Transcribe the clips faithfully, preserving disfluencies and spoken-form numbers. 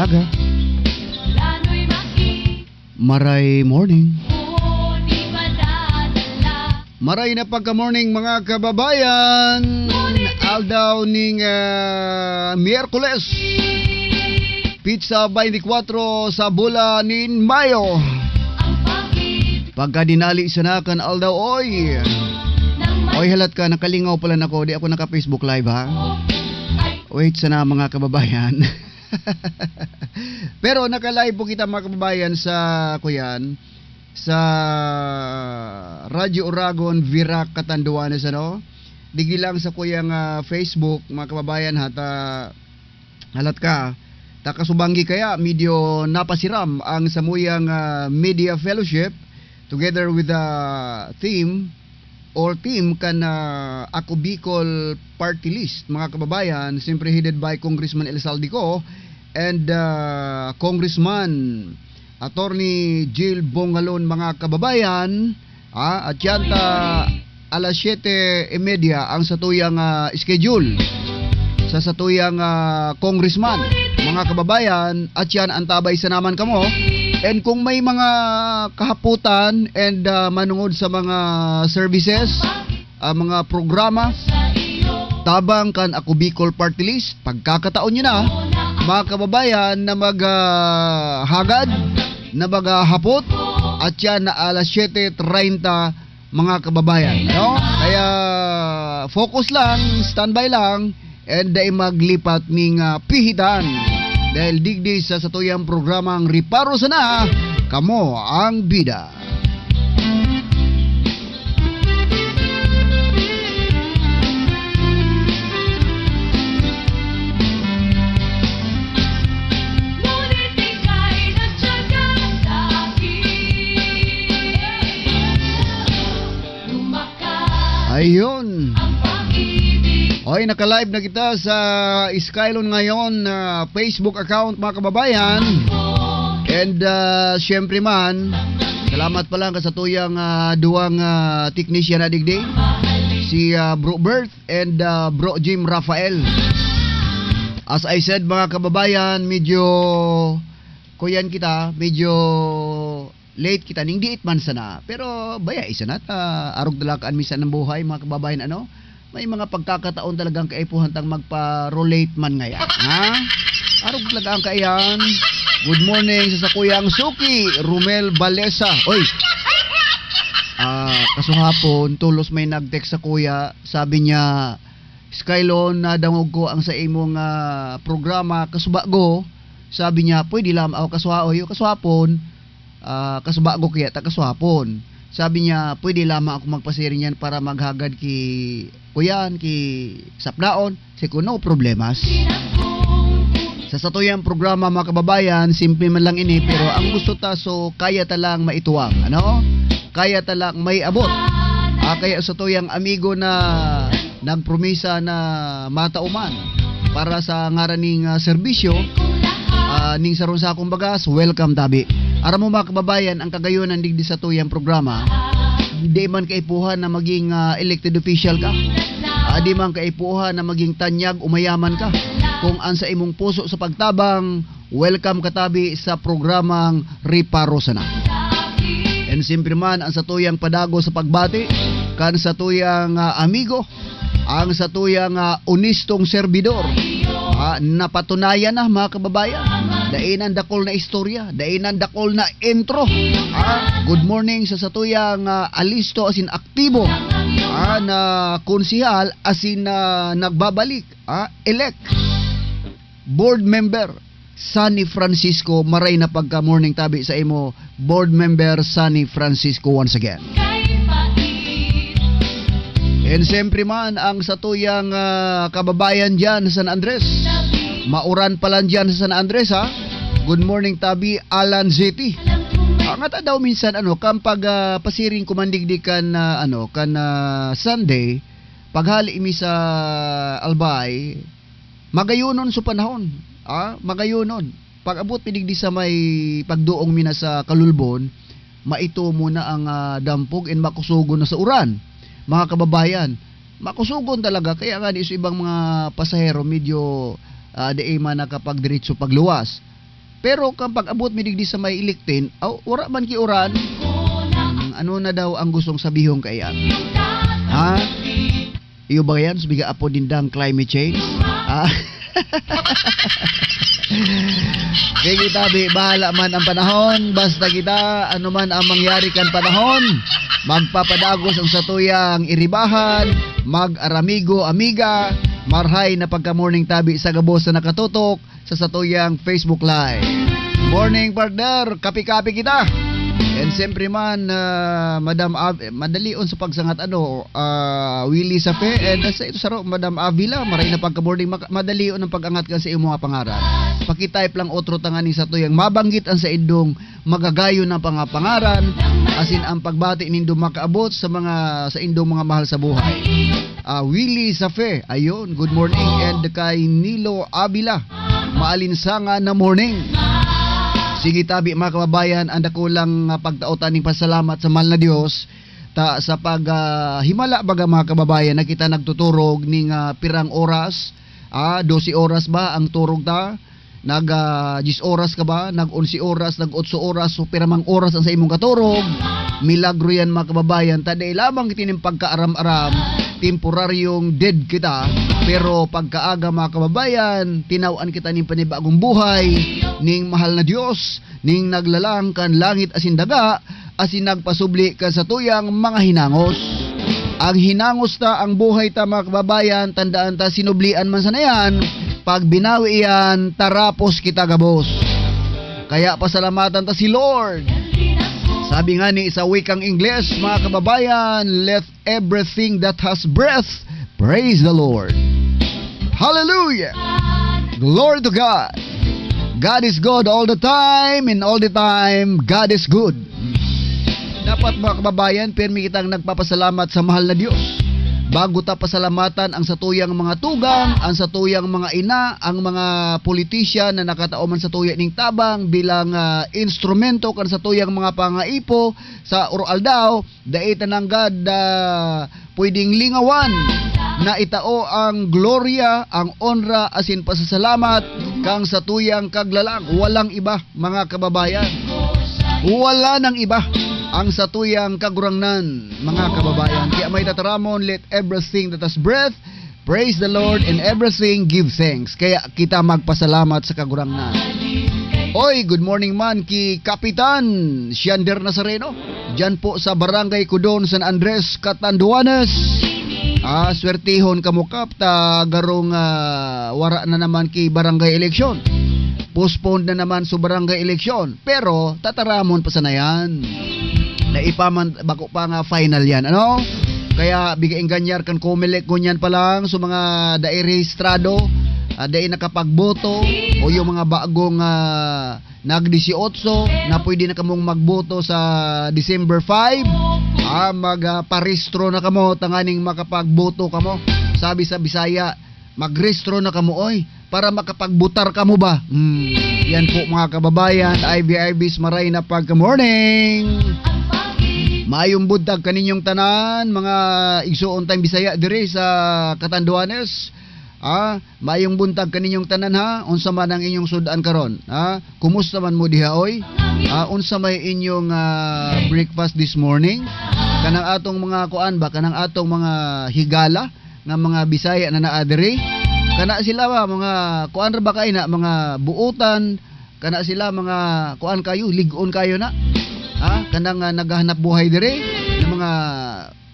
Aga. Maray morning. Maray na pagka-morning, mga kababayan. Aldaw ning, ah, Miyerkules. Petsa twenty-four sa bulan nin Mayo. Pagka dinali sana kan aldaw, oy. Oy, halat ka, nakalingaw pala nako. Di ako naka-Facebook Live, ha? Wait sana, mga kababayan. Pero naka-live po kita, mga kababayan, sa, kuyan, sa Radyo Oragon, Virac, Catanduanes, ano? Digdi lang sa kuyang, ah, Facebook, mga kababayan, ha, ta, halat ka, ta kasubanggi kaya, medyo napasiram ang samuyang, ah, media fellowship together with the team or team kan, ah, Ako Bicol Party List, mga kababayan, siyempre headed by Congressman Elsaldico and, ah, Congressman Attorney Jill Bongalon, mga kababayan, ah, at yan ta alas siyete y media ang satuyang, ah, schedule sa satuyang, ah, congressman, mga kababayan, at yan ang tabay sa naman kamo. And kung may mga kahaputan and, ah, manungod sa mga services, ah, mga programa, tabang kan Ako Bicol Party List, pagkakataon nyo na, mga kababayan, na mag, ah, hagad, na maghahapot, at yan na alas siyete treinta, mga kababayan, no? Kaya focus lang, standby lang, and dai maglipat ning, ah, pihitan. Dahil digdi sa satuyang programang Reparo Sana, kamo ang bida. Ayun. Oy, naka-live na kita sa Skylon ngayon na Facebook account, mga kababayan. And, ah, syempre man, salamat pa lang ka sa tuyang, ah, duwang, ah, technician na digdi. Si, ah, Bro Bert and, ah, Bro Jim Rafael. As I said, mga kababayan, medyo, kuyan kita, medyo late kita ning diit man sana. Pero baya, isa na ta, arog talaga an minsan ng buhay, mga kababayan, ano? May mga pagkakataon talagang kaipuhan tang magpa-relate man ngaya, ha? Arog talaga ang kaiyan. Good morning sa sakuyang suki, Romel Balesa. Oy! Ah, kasuhapon, tolos may nag-text sa kuya. Sabi niya, "Skylon, nadangog ko ang sa imong, ah, programa, kasubago." Sabi niya, "Pwede lamang ako kasuha-, o, yung kasuhapon, ah, kasubago kaya ta kasuhapon." Sabi niya, "Pwede lamang ako magpasiring yan para maghagad ki, kuyan, ki Sapnaon." Sabi ko, "No problemas." Sa satuyang programa, mga kababayan, simple man lang ini, pero ang gusto ta, so, kaya ta lang maituwang, ano? Kaya ta lang may abot. Ah, kaya satuyang amigo na nagpromisa na matauman para sa ngaran ning, ah, serbisyo, ah, ning sarong sakong bagas, welcome tabi. Aram mo, mga kababayan, ang kagayonan digdi satuyang programa, di man kaipuhan na maging, ah, elected official ka. Ah, di man kaipuhan na maging tanyag o mayaman ka. Kung ang sa imong puso sa pagtabang, welcome ka tabi sa programang Reparo Sana. And siyempre man, ang satuyang padago sa pagbati, kan satuyang, ah, amigo, ang satuyang, ah, onestong serbidor. Ah, napatunayan na, mga kababayan. Dai nang dakul na istorya, dai nang dakul na intro. Ah, good morning sa satuyang, ah, alisto asin aktibo, ah, na konsehal asin, ah, nagbabalik, ah, elect board member Sunny Francisco. Maray na pagka morning tabi sa imo, board member Sunny Francisco, once again. And siyempre man, ang satuyang, ah, kababayan dyan sa San Andres. Mauran pa lang dyan sa San Andres, ha? Good morning, tabi, Alan Ziti. Ang ata daw minsan, ano, kan pag, ah, pasiring ko man digdi kan, ah, ano, kan, ah, Sunday, paghali mi sa Albay, magayonon sa panahon, ah, magayonon. Pag-abot mi digdi sa may pagduong mi na sa Kalulbon, maito mo na ang, ah, dampog and makusugon na sa uran. Mga kababayan, makusugon talaga. Kaya nga, di sa ibang mga pasahero, medyo, ah, di man nakapagdiretso pagluwas. Pero kan pag-abot mi digdi sa may Iliktin, aw, wara man ki uran. Hmm, ano na daw ang gustong sabihon kaiyan? Ha? Iyo ba yan? Sabi ka, apo nindang climate change? Ah? Sige, tabi, bahala man ang panahon. Basta kita, ano man ang mangyari kan panahon, magpapadagos ang satuyang iribahan, mag-aramigo, amiga, marhay na pagka-morning tabi sa gabos na nakatutok sa satuyang Facebook Live. Morning, partner. Kapi-kapi kita. And siyempre man, ah, Madam Av-, madalion sa pagsangat, ano, ah, Willie Safe. And sa ito saro, Madam Avila, maray na pagka-morning, maka-, madalion ang pag-angat kan sa iyong mga pangaran. Pakitype lang otro tanganing satuyang mabanggit ang sa indong magagayon na pangapangaran, asin ang pagbati nindo makaabot sa mga, sa indong mga mahal sa buhay. Ah, Willie Safe, ayun, good morning. And kay Nilo Avila, maalinsangan na morning. Sige tabi, mga kababayan, ang dakulang, ah, pagtaotan ning pasalamat sa mahal na Dios, ta sa pag, ah, himala, baga, mga kababayan, na kita nagtuturog ning, ah, pirang oras, ah, dose oras ba ang turog ta? Nag, ah, diyes oras ka ba? Nag onse oras, nag otso oras, so pira mang oras ang sa imong katurog, milagro yan, mga kababayan. Ta dai lamang kita nin pagkaaram-aram, temporaryong dead kita, pero pagkaaga, mga kababayan, tinawan kita nin panibagong buhay, ning mahal na Dios, ning naglalang kan langit asin daga, asin nagpasubli kan satuyang mga hinangos. Ang hinangos ta, ang buhay ta, mga kababayan, tandaan ta, sinublian man sana yan, pag binawi iyan, tarapos kita gabos. Kaya pasalamatan ta si Lord. Sabi nga ni sa wikang Ingles, mga kababayan, "Let everything that has breath praise the Lord." Hallelujah! Glory to God! God is good all the time, and all the time, God is good. Dapat, mga kababayan, pirmi kitang nagpapasalamat sa mahal na Dios. Bago ta pasalamatan ang satuyang mga tugang, ang satuyang mga ina, ang mga politician na nakatao man satuya ning tabang bilang, ah, instrumento kan satuyang mga pangaipo sa oro-aldaw, dai ta nanggad, ah, pwedeng lingawan na itao ang gloria, ang onra, asin pasasalamat kang satuyang Kaglalang. Walang iba, mga kababayan. Wala nang iba ang satuyang Kagurangnan, mga kababayan. Kaya may tataramon, "Let everything that has breath praise the Lord, and everything give thanks." Kaya kita magpasalamat sa Kagurangnan. Oy, good morning man ki Kapitan Shander Nazareno, diyan po sa Barangay Codon, San Andres, Catanduanes. Ah, swertihon kamo, Kap, ta garong, ah, wara na naman ki barangay eleksyon. Postponed na naman so barangay eleksyon. Pero tataramon pa sana yan. Naipaman, bako pa nga final yan, ano? Kaya bigay engganyar kan Comelec, ngunyan pa lang, so mga dai rehistrado, ah, dai nakapagboto, o yung mga bagong, ah, nag-dieciocho na pwede na kamong magboto sa December five, ah, mag, ah, parehistro na kamo tanganing makapagboto kamo. Sabi sa Bisaya, "Magrehistro na kamo, oy, para makapagbutar kamo ba?" Hmm, yan po, mga kababayan, I V I Vs, maray na pagka-morning. Maayong buntag kaninyong tanan, mga igsoon tayong Bisaya dire sa Catanduanes. Ah, maayong buntag kaninyong tanan, ha. Unsa man ang inyong sud-an karon, ha? Kumusta man mo diha, oy? Ah, unsa may inyong, ah, breakfast this morning? Kanang atong mga kuan ba, kanang atong mga higala nga mga Bisaya na naa diri? Kana sila ba, mga kuan ra ba kaina, mga buotan? Kana sila, mga kuan kayo, lig-on kayo na? Ha? Kanang, ah, naghahanap buhay diri, ng mga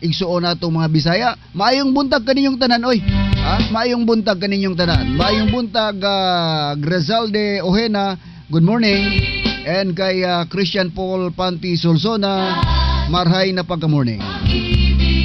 igsuon natong mga Bisaya. Maayong buntag kaninyong tanan, oy. Ha? Maayong buntag kaninyong tanan. Maayong buntag, ah, Grazalde Ojena. Good morning. And kay, ah, Christian Paul Panti Solsona, marhay na pagka-morning.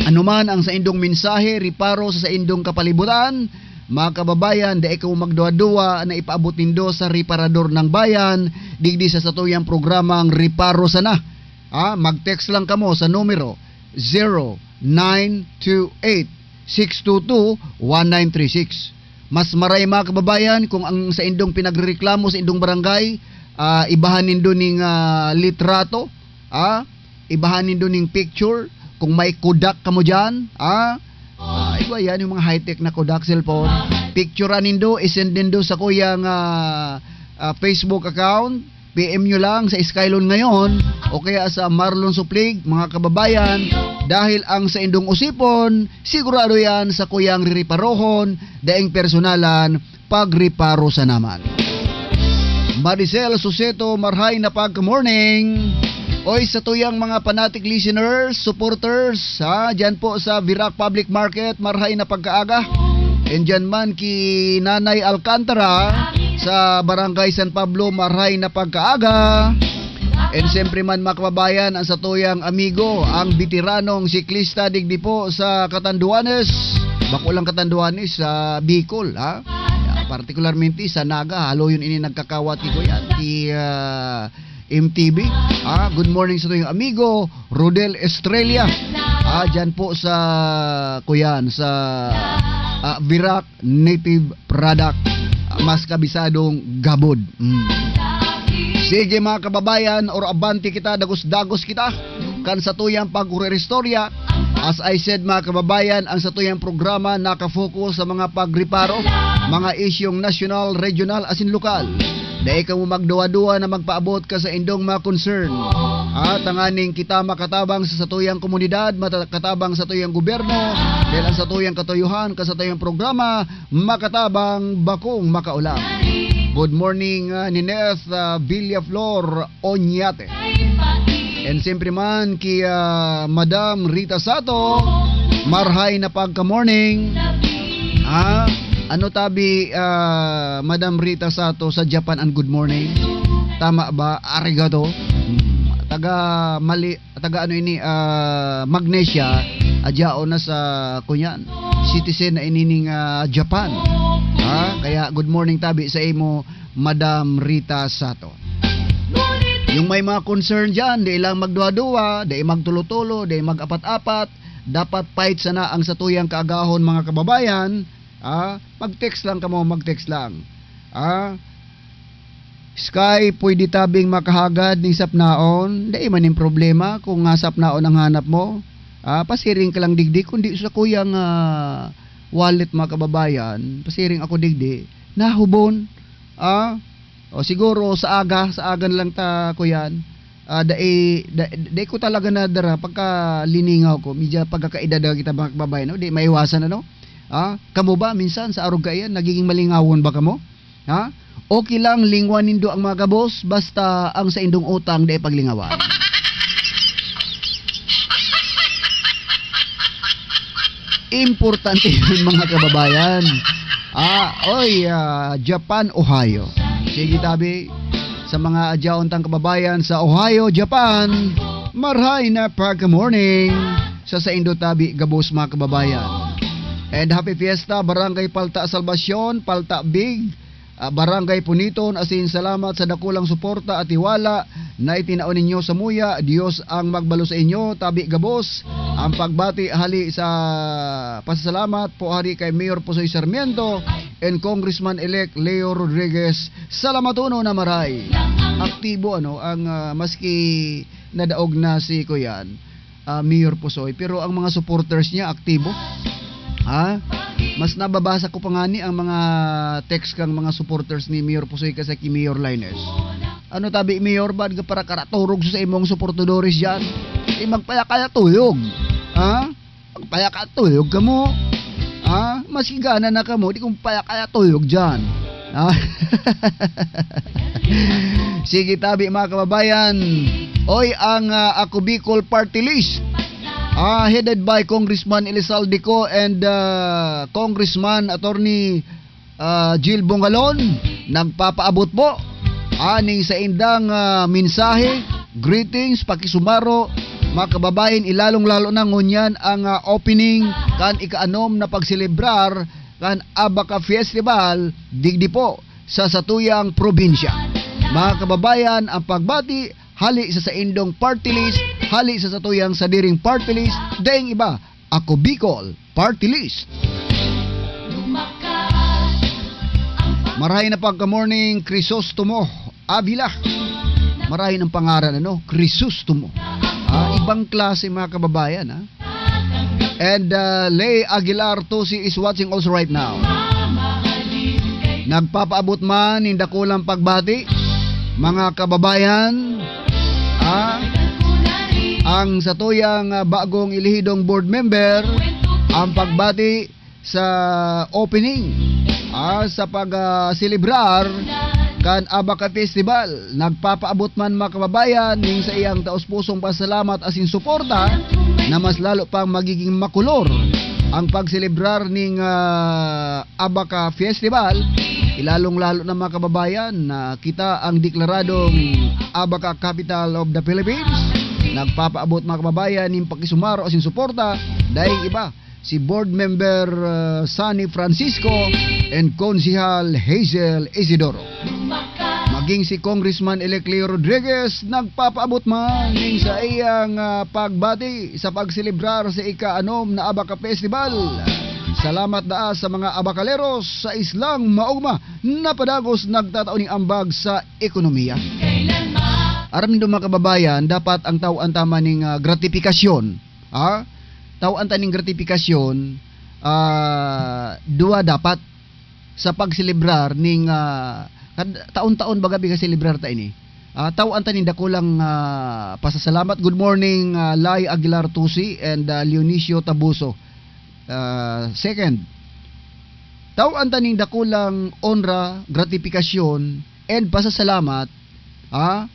Ano man ang saindong mensahe, reparo sa saindong kapalibutan, mga kababayan, dai kamo magduwa-duwa na ipaabot nindo sa Reparador ng Bayan, digdi sa satuyang programang Reparo Sana. Ah, mag-text lang kamo sa numero zero nine two eight, six two two, one nine three six. Mas maray, mga kababayan, kung ang saindong pinagrereklamo sa indong barangay, ah, ibahan nindo ning, ah, litrato, ah, ibahan nindo ning picture, kung may Kodak kamo diyan, ah, ah, iba yan, yung mga high-tech na Kodak cellphone. Picturean nindo, isend nindo sa kuyang, ah, ah, Facebook account, P M nyo lang sa Skylon ngayon o kaya sa Marlon Suplig, mga kababayan, dahil ang saindong usipon, sigurado yan sa kuyang ririparohon, daing personalan, pagriparo sana man. Maricel Suseto, marhay na pagka-morning. Oy, sa tuyang mga fanatic listeners, supporters, ha, dyan po sa Virac Public Market, marhay na pagkaaga. And dyan man ki Nanay Alcantara sa Barangay San Pablo, marhay na pagkaaga. And siyempre man, mga kababayan, ang satuyang amigo, ang betiranong siklista digdi po sa Catanduanes. Bako lang Catanduanes, sa Bicol, ha? Particularmente sa Naga, halo yun ini nagkakawat ki kuyan, ki, ah, M T V. Ah, good morning sa tuyang amigo, Rodel Estrella. Ah, dyan po sa, kuyan, sa, ah, Virac Native Product. Ah, mas kabisadong gabod. Mm. Sige, mga kababayan, or abante kita, dagos-dagos kita kan satuyang pagkuriristorya. As I said, mga kababayan, ang satuyang programa nakafocus sa mga pagreparo, mga isyong nasyonal, regional, asin lokal. Dai kamo magduwa-duwa na magpaabot ka sa indong mga concern. Ah, tanganing kita makatabang sa satuyang komunidad, mata-, katabang sa tuyang gobyerno, dahil ang satuyang katuyohan, ka satuyang programa, makatabang, bakong makaulam. Good morning, ah, Nineth, ah, Villaflor Oñate. And siyempre man, ki, ah, Madam Rita Sato, marhay na pagka-morning. Ah, ano tabi, ah, Madam Rita Sato, sa Japan ang good morning? Tama ba? Arigato. Hmm. Taga Mali-, taga ano ini, ah, Magnesia, adyaon na sa, kunyan, citizen na ini ning, ah, Japan. Ha? Kaya good morning tabi sa imo, Madam Rita Sato. Yung may mga concern dyan, di lang magduwa-duwa, di magtulo-tulo, di mag-apat-apat, dapat fight sana ang satuyang kaagahon, mga kababayan. Ah, mag-text lang kamo, mag-text lang. Ah, Sky, pwede tabing makahagad ning sapnaon? Dai man nin problema kung nga sapnaon ang hanap mo. Ah, pasiring ka lang digdi, kundi sa kuyang, ah, wallet, mga kababayan, pasiring ako digdi, nahubon. Ah, o siguro sa aga, sa aga na lang ta, kuyan. Ah, dai, da-, dai ko talaga nadara pagka liningaw ko, medyo pagkakaedad na kita, mga kababayan, no? Di maiwasan, ano? Ah, kamo ba minsan sa arog kaiyan, nagiging malingawon ba kamo? Ha? Okay lang, lingwan nindo ang mga gabos, basta ang saindong utang, di paglingawan. Importante yun, mga kababayan. Ah, oy, ah, Japan, Ohio. Sige, tabi, sa mga adyaon tang kababayan sa Ohio, Japan, marhay na pagka-morning sa saindo tabi, gabos, mga kababayan. And happy fiesta, Barangay Palta Salvacion, Palta Big, ah, Barangay Puniton, asin salamat sa dakulang suporta at tiwala na itinao ninyo samuya. Dios ang magbalo sa inyo, tabi gabos. Ang pagbati hali sa pasasalamat po hari kay Mayor Pusoy Sarmiento and Congressman-elect Leo Rodriguez. Salamatonon na maray. Aktibo, ano, ang, ah, maski nadaog na si kuyan, ah, Mayor Pusoy, pero ang mga supporters niya aktibo. Ha? Mas nababasa ko pa nga ni ang mga text kang mga supporters ni Mayor Pusoy kaysa ki Mayor Linus. Ano tabi, Mayor, ba't ka para karaturog sa imong suportadores dyan? Di magpayakaya tuyog. Ha? Magpayakaya tuyog kamo. Ha? Masigana na kamo, di kong payakaya tuyog dyan. Ah. Sige, tabi, mga kababayan. Oy, ang, ah, Ako Bicol Party List, ah, headed by Congressman Elizalde Co and, ah, Congressman Attorney, ah, Jill Bongalon, nagpapaabot po aning saindang, ah, mensahe, greetings, pakisumaro, mga kababayan, ilalong-lalo na ngunyan ang, ah, opening kan ika-anom na pagselebrar kan Abaca Festival digdi po sa satuyang probinsya. Mga kababayan, ang pagbati hali sa saindong party list, hali sa satuyang sadiring party list, daing iba, Ako Bicol Party List. Marahay na pagka-morning, Crisostomo Avila. Marahay ng pangaran, ano? Crisostomo. Ah, ibang klase, mga kababayan, ha? And, uh, Lay Aguilar Tosi is watching also right now. Nagpapaabot man nin dakulang pagbati, mga kababayan, ah, ang satuyang, ah, bagong elehidong board member, ang pagbati sa opening, ah, sa pag, ah, selebrar kan Abaca Festival. Nagpapaabot man, mga kababayan, ning saiyang taos-pusong pasalamat asin suporta na mas lalo pang magiging makulor ang pagselebrar ning, ah, Abaca Festival, ilalong-lalo na, mga kababayan, na kita ang deklaradong Abaca Capital of the Philippines. Nagpapaabot, mga kababayan, nin pakisumaro asin suporta daing iba, si Board Member, ah, Sonny Francisco and Konsehal Hazel Isidoro. Maging si Congressman-elect Leo Rodriguez nagpapaabot man nin saiyang, ah, pagbati sa pagselebrar sa ika-anom na Abaca Festival. Salamat daa sa mga abakaleros sa islang maogma na padagos nagtatao ning ambag sa ekonomiya. Aram nindo, mga kababayan, dapat ang tao an tama ning, ah, gratipikasyon, ah, tao an ta ning gratipikasyon, ah, duwa dapat sa pagselebrar ning, ah, kad-, taon-taon baga biga selebrar ta ini. Ah, tao an ta ning dakulang, ah, pasasalamat. Good morning, ah, Lai Aguilar Tusi and, ah, Leonicio Tabuso. Ah, second, tao an ta ning dakulang onra, gratipikasyon, and pasasalamat, ah,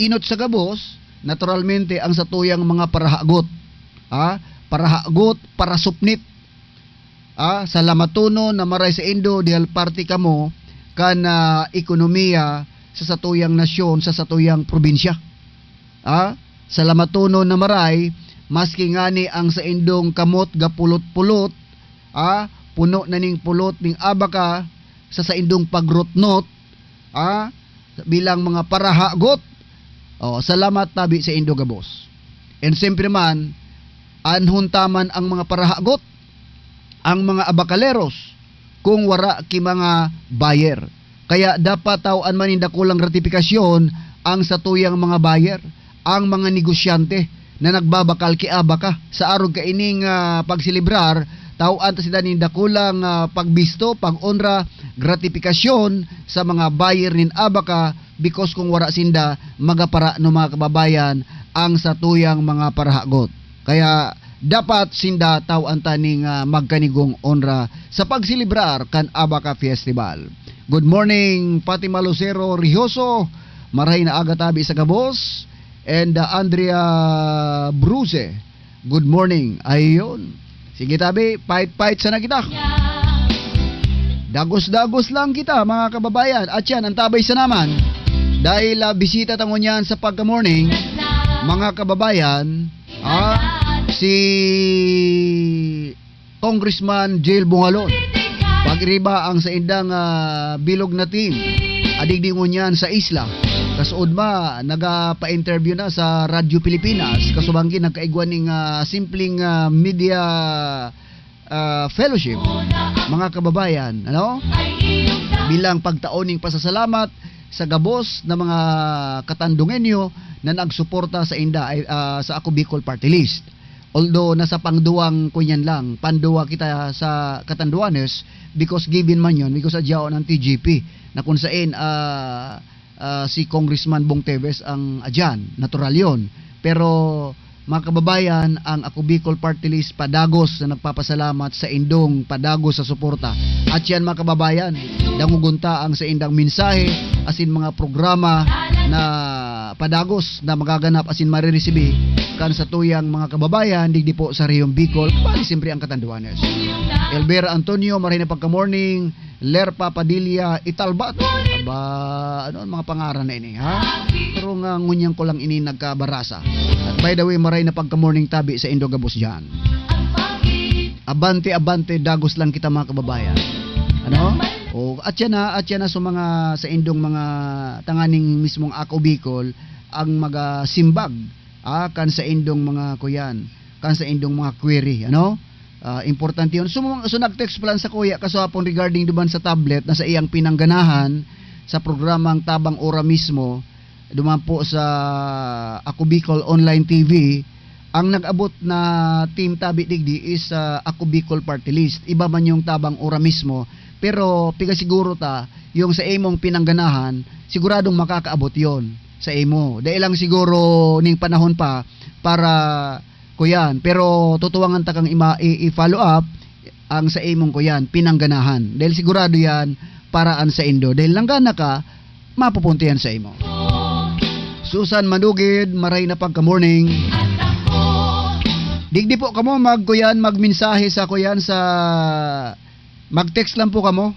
inot sa gabos, naturalmente, ang satuyang mga parahagot, ah, parahagot, parasupnit, ah, salamatonon na maray saindo dihal parte kamo kan, ah, ekonomiya sa satuyang nasyon, sa satuyang probinsya. Ah, salamatonon na maray, maski ngani ang saindong kamot gapulot-pulot, ah, puno na ning pulot ning abaka sa saindong pagrotnot, ah, bilang mga parahagot. Oh, salamat tabi saindo gabos. And siyempre man, anhon ta man ang mga parahagot, ang mga abakaleros, kung wara ki mga buyer. Kaya dapat tao an man nin dakulang gratipikasyon ang satuyang mga buyer, ang mga negosyante na nagbabakal ki abaka. Sa arog kaining, ah, pagselebrar, tao an ta sinda nin dakulang, ah, pagbisto, pag-onra, gratipikasyon sa mga buyer nin abaka, because kung wara sinda, magapara no, mga kababayan, ang satuyang mga parahagot. Kaya dapat sinda tao an ta ning, ah, magkanigong onra sa pagselebrar kan Abaca Festival. Good morning, Fatima Lucero Rijoso. Marahay na aga tabi sa gabos. And, ah, Andrea Bruce. Good morning. Ayun. Sige tabi, fight-fight sana kita. Dagos-dagos lang kita, mga kababayan. At yan, ang tabay sa naman. Dahil, ah, bisita ta ngunyan sa pagka-morning, mga kababayan, ah, si Congressman Jail Bungalon. Pag-iriba ang saindang, ah, bilog na team, adigdi ngunyan sa isla. Kasuod ma, nagapa-interview na sa Radyo Pilipinas. Kasubanggi nagkaigwa ning, ah, simpleng, ah, media, ah, fellowship, mga kababayan, ano? Bilang pagtao ning pasasalamat sa gabos na mga Katandongenyo na nagsuporta sa inda, ay, ah, sa Ako Bicol Party List. Although nasa pangduwang kunyan lang, panduwa kita sa Catanduanes, because given man yun, because adyaon ang T G P, na kung sain, ah, ah, si Congressman Bong Teves ang adyan, natural yon. Pero, mga kababayan, ang Ako Bicol Party List padagos na nagpapasalamat sa indong padagos sa suporta. At yan, mga kababayan, dangogon ta ang saindang mensahe asin mga programa na padagos na magaganap asin mariresibi kan satuyang mga kababayan digdi po sa Rehiyong Bicol, pati siyempre ang Catanduanes. Elvira Antonio, maray na pagka-morning. Lerpa Padilla Italbat. Aba, ano ang mga pangaran na ini, ha? Pero nga, ngunyan ko lang ini nagkabarasa. At by the way, maray na pagka-morning tabi sa Indo gabos dyan. Abante, abante, dagos lang kita, mga kababayan. Ano? O, at yan na, at yan na sa mga, sa indong mga tanganing mismong Ako Bicol, ang magasimbag, ah, kan sa indong mga kuyan, kan sa indong mga query, ano? Ah, importante yun. So, so nag-text pa lang sa kuya kaswapon regarding duman sa tablet na sa iyang pinangganahan sa programang Tabang Ora mismo, duman po sa Ako Bicol Online T V. Ang nag-abot na team tabi digdi is, ah, Ako Bicol Party List. Iba man yung Tabang Ora mismo, Pero pigasiguro ta, yung sa imong pinangganahan, siguradong makakaabot yon sa imo. Dai lang siguro ning panahon pa para kuyan, pero tutuwangan ta kang ima-, i-, i-follow up ang sa imong kuyan, pinangganahan. Dahil sigurado yan para an saindo. Dahil nanggana ka, mapupunta yan sa imo. Susan Manugid, maray na pagka-morning. Digdi po kamo magkuyan, magmensahe sa kuyan sa Mag-text lang po kamo.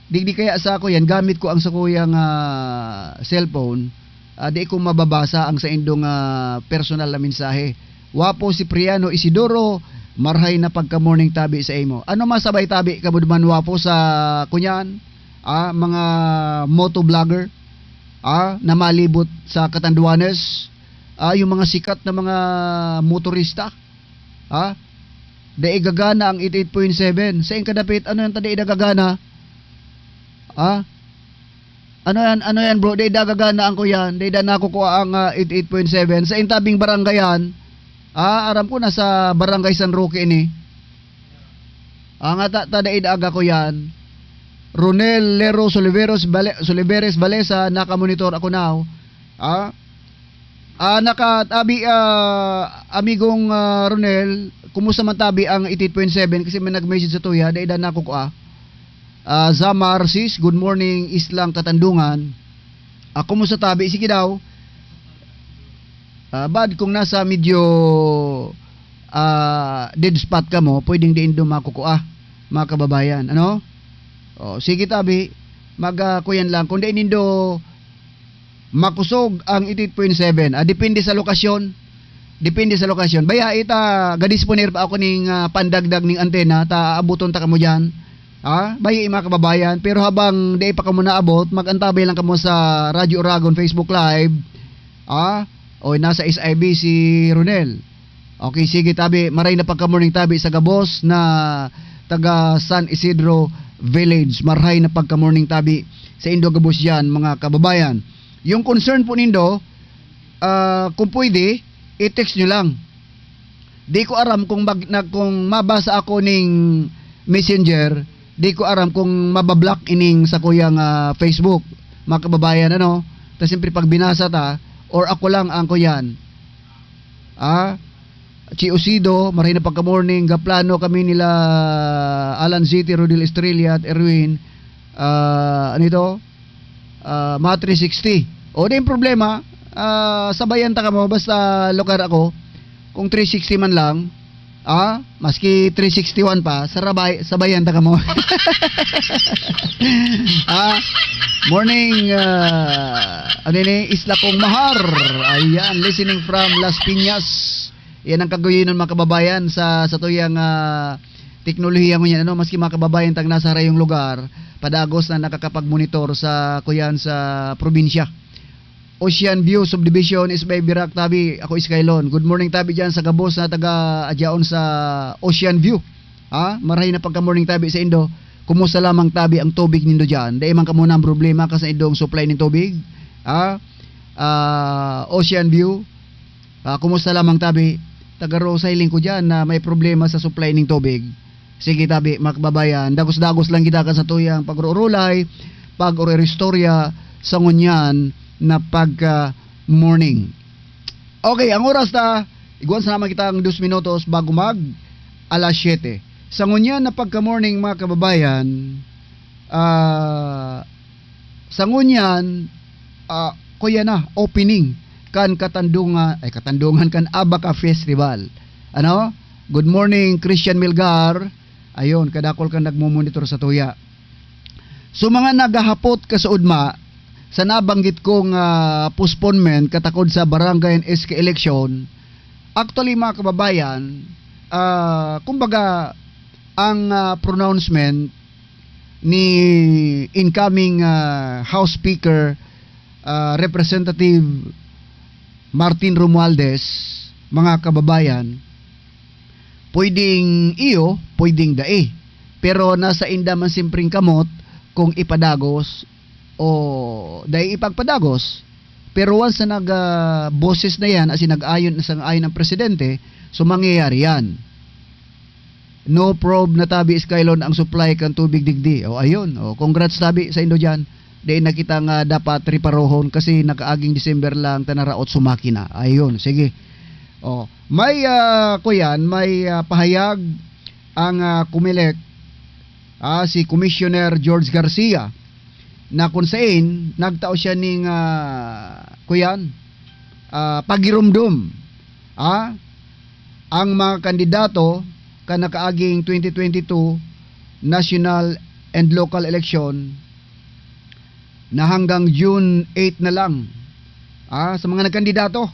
Digdi kaya sa ako yan, gamit ko ang sakuyang, ah, cellphone. Ah, di ko mababasa ang saindong, ah, personal na mensahe. Wapo Cipriano Isidoro, marhay na pagka-morning tabi sa imo. Ano masabay tabi kamo duman, Wapo, sa kunyan? Ah, mga motovlogger, ah, na malibot sa Catanduanes, ah, yung mga sikat na mga motorista. Ha? Dai gagana ang eighty-eight point seven. Sain ka dapit? Ano yan ta dai nagagana? Ha? Ano yan? Ano yan, bro? Dai da gagana ang kuyan. Dai da nakukua ang, ah, eighty-eight point seven. Sain tabing barangay yan? Ah, aram ko, nasa Barangay San Roque ini. Ang ata, ta dai da aga kuyan. Ronel Lero Soliveros Bale-, Soliveres Balesa, nakamonitor ako now. Ah? Ah, naka, tabi, ah, amigong, ah, Ronel, kumusta man tabi ang eighty-eight point seven? Kasi may nag-message sa tuya, dai da nakukua. Ah, Zamar, sis, good morning, Islang Katandungan. Ah, kumusta tabi? Sige daw. Ah, bad kung nasa medyo, ah, dead spot kamo, pwedeng diin do makukua, mga kababayan. Ano? Oh, sige tabi, mag, ah, kuyan lang. Kung diin nindo makusog ang eighty-eight point seven. Ah, depende sa lokasyon. Depende sa lokasyon. Baya ita, gadisponer pa ako ning, ah, pandagdag ning antena, ta aaboton ta kamo diyan. Ah, bayi, mga kababayan, pero habang di pa kamo naabot, mag-antabay lang kamo sa Radyo Oragon Facebook Live. Ah, o nasa S I B si Ronel. Okay, sige, tabi. Maray na pagka-morning tabi sa gabos na taga San Isidro Village. Marhay na pagka-morning tabi sa indo gabos diyan, mga kababayan. Yung concern po nindo, ah, kung pwede, i-text nyo lang. Di ko aram kung mag-, na, kung mabasa ako ning Messenger, di ko aram kung mabablock ining sa kuyang, ah, Facebook, mga kababayan, ano? Ta siyempre, pag binasa ta, or ako lang ang kuyan. Ah, Chi Osido, maray na pagka-morning, gaplano kami nila Alan City, Rodel Estrella at Erwin. Ah, ano ito? Ah, mga three sixty. O, di yung problema, ah, sabayan ta kamo, basta lugar ako, kung three sixty man lang, ah, maski three sixty-one pa, sarabay, sabayan ta kamo. Ah, morning, ah, ano ini, Isla Kong Mahar. Ayan, listening from Las Piñas. Yan ang kaguyinon, mga kababayan, sa, sa tuyang, ah, teknolohiya ngunyan, ano, maski mga kababayan tang nasa harayong lugar, padagos na nakakapag-monitor sa, kuyan, sa probinsya. Ocean View Subdivision is by Birak, tabi. Ako, Skylon. Good morning, tabi, dyan sa gabos na taga adyaon sa Ocean View. Ha? Marahay na pagka-morning, tabi, sa indo. Kumusta lamang, tabi, ang tubig nindo dyan? Dai man kamo na ang problema ka sa indong supply nin tubig? Ha? Ah, Ocean View. Ah, kumusta lamang tabi? Taga Rosay lingkod yan na may problema sa supply ning tubig. Sige tabi, mga kababayan, dagos-dagos lang kita kan sa tuyang pag-uurulay, pag-ururistorya sa ngunyan na pagka-morning. Okay, ang oras ta, igwan sa naman kita ang dos minutos bago mag alas siyete. Sa ngunyan na pagka-morning, mga kababayan, ah, sa ngunyan, ah, kuya na, opening kan Katandungan, ay, Katandungan, kan Abaca Festival. Ano? Good morning, Christian Milgar. Ayun, kadakol kang nagmumonitor sa tuya. So, mga naghahapot kasuodma sa nabanggit kong, ah, postponement katakod sa barangay and S K election, actually, mga kababayan, ah, kumbaga, ang, ah, pronouncement ni incoming, ah, House Speaker, ah, Representative Martin Romualdez, mga kababayan, pwedeng iyo, pwedeng dai. Pero nasa inda man simpreng kamot kung ipadagos o dai ipagpadagos. Pero once na nag, ah, boses na yan, as in, nag-ayon, sang-ayon ang presidente, so mangyayari yan. No prob na tabi, Skylon, ang supply kan tubig digdi. O, ayun. O, congrats tabi sa indo diyan. Dai na kita nga dapat reparohon kasi nakaaging December lang ta naraot sa makina. Ayun, sige. O, may, ah, kuyan, may, ah, pahayag ang, ah, Comelec, ah, si Commissioner George Garcia na kung sain nagtao siya ning, ah, kuyan, ah, pagirumdom, ah, ang mga kandidato kan nakaaging twenty twenty-two national and local election na hanggang June eight na lang, ah, sa mga nagkandidato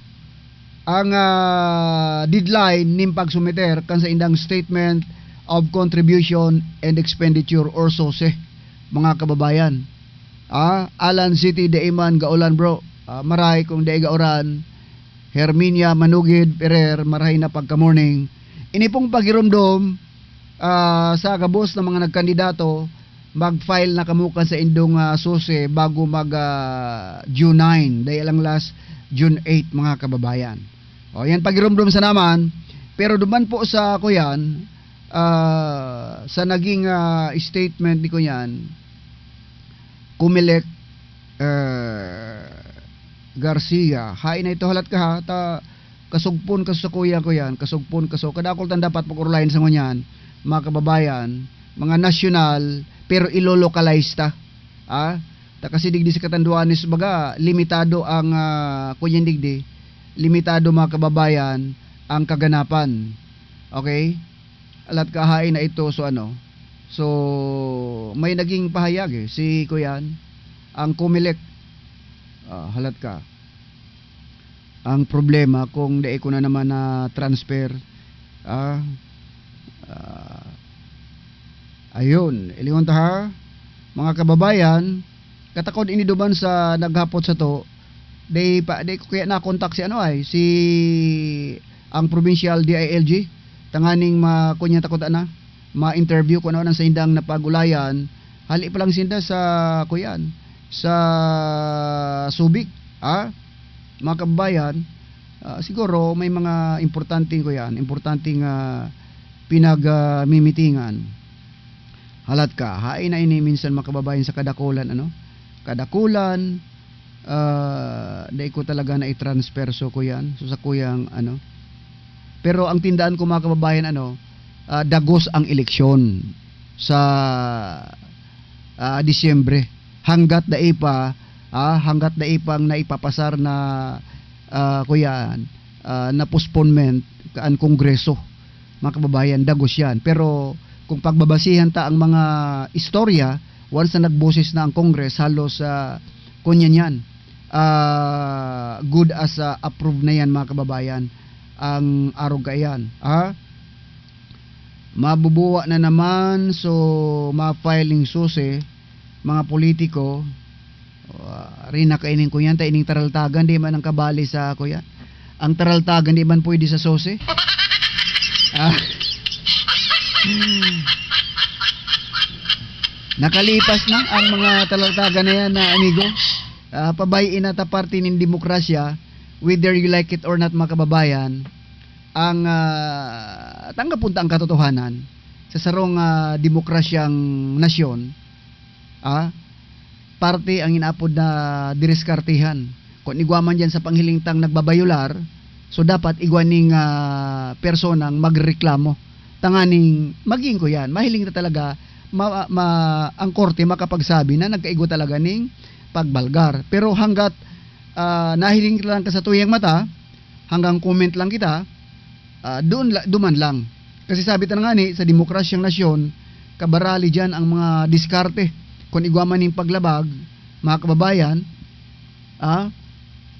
ang, ah, deadline nin pagsumiter kan saindang Statement of Contribution and Expenditure or sose, mga kababayan. Ah, Alan City, dai man gaulan, bro. Ah, maray kung dai gauran. Herminia Manugid Ferrer, marahay na pagka-morning. Ini pong pagiromdom, ah, sa gabos na mga nagkandidato, mag-file na kamo kan saindong, ah, sose bago mag, ah, June nine. Dai lang last June eight, mga kababayan. O, yan pagiromdom sa naman. Pero duman po sa, kuyan, ah, sa naging, ah, statement ni kuyan, Comelec, eh, Garcia. Hain na ito, halat ka ha, ta kasugpon ka sa kuya ko yan, kasugpon ka. So, kadakol tan dapat pag-urulayan sa ngunyan, mga kababayan, mga nasyonal, pero ilo-localize ta. Ah? Ta kasi digdi sa Catanduanes, baga, limitado ang, ah, kunyan digdi, limitado, mga kababayan, ang kaganapan. Okay? Alat kahain na ito, so ano, so, may naging pahayag, eh, si kuyan, ang Comelec. Ah, halat ka. Ang problema kung dai ko na naman na-transfer, ah, ah, ayun, ilingon ta ha, mga kababayan, katakod ini duman sa naghapot sato, dai pa, dai ko kaya nakontak si ano ay, si ang provincial D I L G, tanganing ma-, kunya ta kuta na, ma-interview kung ano ang saindang napag-ulayan. Hali pa lang sinda sa, kuyan, sa Subic, ha? Mga kababayan, ah, siguro may mga importanteng, kuyan, importanteng, ah, pinag, ah, mimitingan. Halat ka, hain na ini minsan, mga kababayan, sa kadakulan, ano? Kadakulan, ah, dai ko talaga na i-transfer, so, kuyan, so, sa kuyang, ano. Pero ang tindaan ko, mga kababayan, ano, ah, dagos ang eleksyon sa, ah, Disyembre. Hanggat dai pa, ah, hanggat dai pang naipapasar na, ah, kuyan, ah, na postponement kan Kongreso, mga kababayan, dagos yan. Pero kung pagbabasihan ta ang mga istorya, once na nagboses na ang Congress, halos, ah, kunyan yan, ah, good as, ah, approved na yan, mga kababayan, ang arog kaiyan. Ha? Mabubuwa na naman, so, ma-filing susi, mga politiko, ah, rin na kainin ko yan, ta ining taraltagan, di man ang kabali sa, kuya. Ang taraltagan, di man pwede sa sose. Ah. Nakalipas na ang mga taraltagan na yan, na amigo. Ah, pabayiin na ta parte nin demokrasya, whether you like it or not, mga kababayan, ang, ah, tanggapon ta ang katotohanan sa sarong, ah, demokrasyang nasyon, ah, parte ang inaapod na diriskartehan. Kung igwa man diyan sa panghiling tang nagbabayular, so dapat igwa ning, ah, personang magreklamo. Tanganing maging ko yan. Mahiling na talaga, ma-, ma-, ang korte makapagsabi na nagkaigwa talaga ning pagbalgar. Pero hanggat, ah, nahiling lang ka sa tuyang mata, hanggang comment lang kita, ah, doon la-, duman lang. Kasi sabi ta na nga ni, sa demokrasyang nasyon, kabarali diyan ang mga diskarte. Kung igwa man ning paglabag, mga kababayan, ah,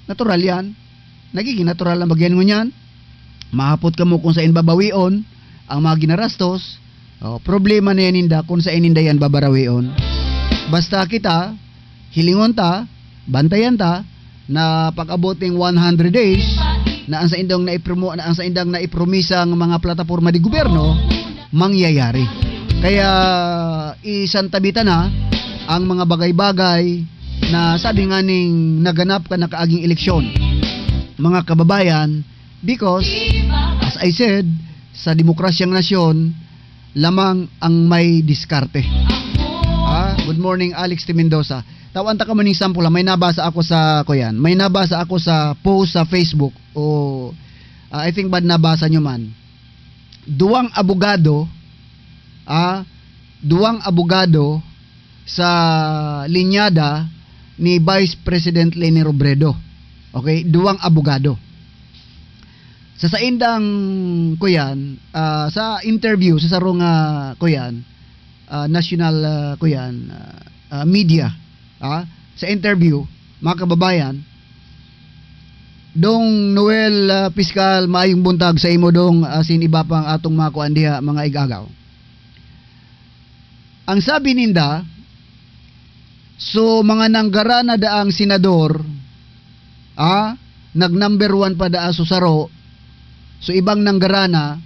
natural yan. Nagiging natural ang bagyan ngunyan. Mahapot kamo kung sain babawion ang mga ginarastos. Oh, problema na yan ninda kung sain ninda yan babarawion. Basta kita, hilingon ta, bantayan ta, na pag-abot ning one hundred days, na ang saindang naipromo-, na ang saindang naipromisang mga plataporma de gobyerno, mangyayari. Kaya, isantabi ta na ang mga bagay-bagay na sabi nga ning naganap kan nakaaging eleksyon, mga kababayan, because, as I said, sa demokrasyang nasyon, lamang ang may diskarte. Ah, good morning, Alex T. Mendoza. Tawan ta kamo ning sample, ha. May nabasa ako sa, kuyan, may nabasa ako sa post sa Facebook, o, ah, I think bad nabasa nyo man. Duwang abogado, ah, duwang abogado sa linyada ni Vice President Leni Robredo. Okay? Duwang abogado. Sa saindang, kuyan, ah, sa interview sa sarong, ah, kuyan, ah, national, ah, kuyan, ah, ah, media, ah, sa interview, mga kababayan, Dong Noel, ah, Piskal, maayong buntag sa imo, Dong, asin iba pang atong mga kuan diha, mga ig-agaw. Ang sabi ninda, so, mga nanggarana daang senador, ah, nag-number one pa daa so saro, so, ibang nanggarana,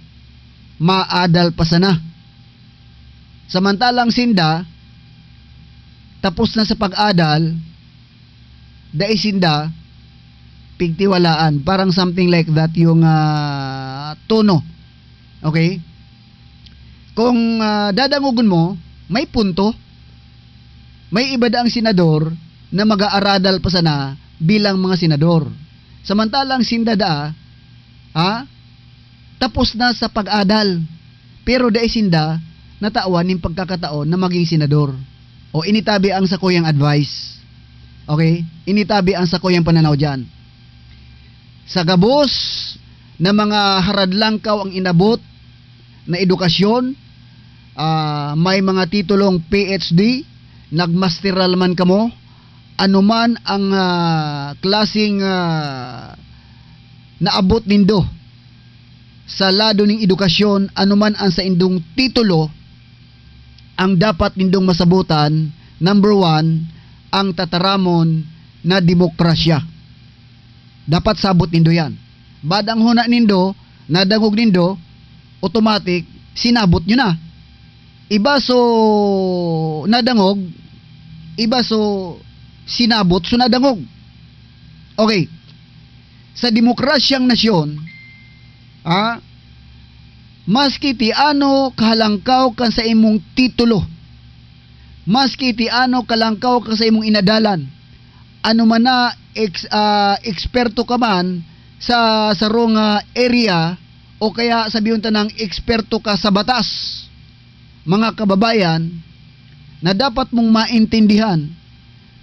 maadal pa sana. Samantalang sinda, tapos na sa pag-adal, dai sinda pigtiwalaan. Parang something like that yung, ah, tono. Okay? Kung, ah, dadangogon mo, may punto. May iba daang senador na mag-aaradal pa sana bilang mga senador. Samantalang sinda daa, ha? Tapos na sa pag-adal. Pero dai sinda natawan nin pagkakataon na maging senador. O, ini tabi ang sakuyang advice. Okay? Ini tabi ang sakuyang pananaw diyan. Sa gabos na mga haradlangkaw ang inabot na edukasyon, ah, may mga titulong P H D, nagmasteral man kamo, anuman ang, ah, klaseng, ah, naabot nindo sa lado ning edukasyon, anuman ang saindong titulo, ang dapat nindong masabotan, number one, ang tataramon na demokrasya. Dapat sabot nindo yan. Bad ang huna nindo, nadangog nindo, automatic, sinabot nyo na. Iba so nadangog, iba so sinabot so nadangog. Okay. Sa demokrasyang nasyon, ah, maski ti ano kahalangkaw kan sa imong titulo, maski ti ano kalangkaw kan sa imong inadalan, ano man na ex-, ah, eksperto ka man sa sarong, ah, area o kaya sabihon ta nang eksperto ka sa batas, mga kababayan, na dapat mong maintindihan,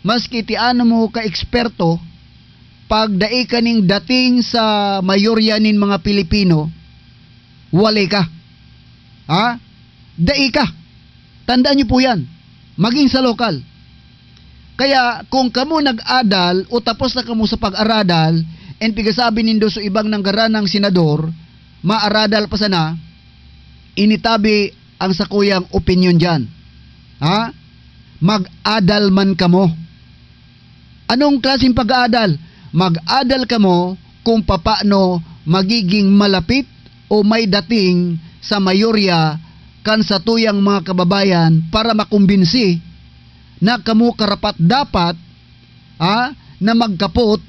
maski ti ano mo ka-eksperto, pag dai ka ning dating sa mayorya nin mga Pilipino, wale ka. Ha? Dai ka. Tandaan niyo po yan. Maging sa lokal. Kaya kung kamo nag-adal o tapos na kamo sa pag-aradal, and pigasabi nindo so ibang nanggaranang senador, maaradal pa sana, initabi ang sakuyang opinyon diyan. Ha? Mag-adal man kamo. Anong klaseng pag-aadal? Mag-adal kamo kung papaano magiging malapit o may dating sa mayorya kan satuyang mga kababayan para makumbinsi na kamo karapat-dapat, ha, na magkapot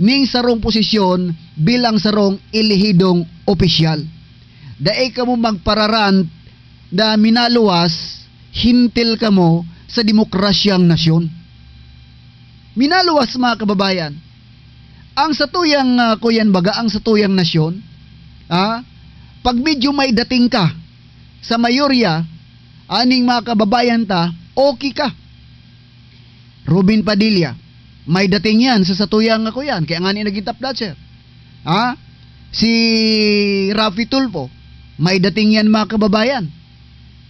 ning sarong posisyon bilang sarong elehidong opisyal. Dai kamo magpararant na minaluwas, hintil kamo sa demokrasyang nasyon. Minaluwas, mga kababayan, ang satuyang, ah, kuyan baga, ang satuyang nasyon, ah, pag medyo may dating ka sa mayorya, aning mga kababayan ta, okay ka. Robin Padilla, may dating yan sa satuyang kuyan, kaya nga ni naging top notcher. Ha? Si Raffy Tulfo, may dating yan, mga kababayan.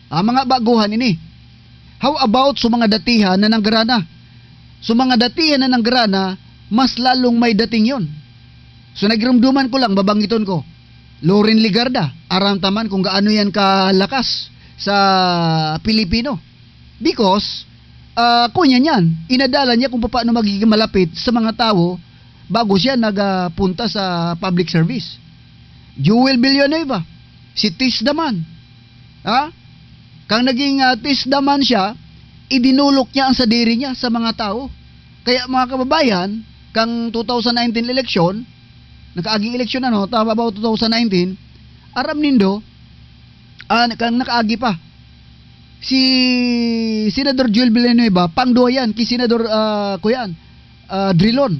Ah, mga baguhan ini. How about sa mga datihan na nanggarana? Sa mga datihan na nanggarana, mas lalong may dating yon. So, nagirumduman ko lang, babanggiton ko. Loren Legarda, aram ta man kung gaano yan kalakas sa Pilipino. Because, ah, kunya niyan, inadalan niya kung paano magiging malapit sa mga tawo bago siya nagapunta sa public service. Joel Villanueva, si Tis Daman. Ha? Kang naging, ah, Tis Daman siya, idinulok niya ang sadiri niya sa mga tawo. Kaya, mga kababayan, kang two thousand nineteen eleksyon, nakaaging eleksyon, ano, tama ba, two thousand nineteen, aram nindo, Ah, kan nakaagi pa. Si Senador Joel Villanueva, pangduwa yan, ki Senador, ah, kuyan, ah, Drilon.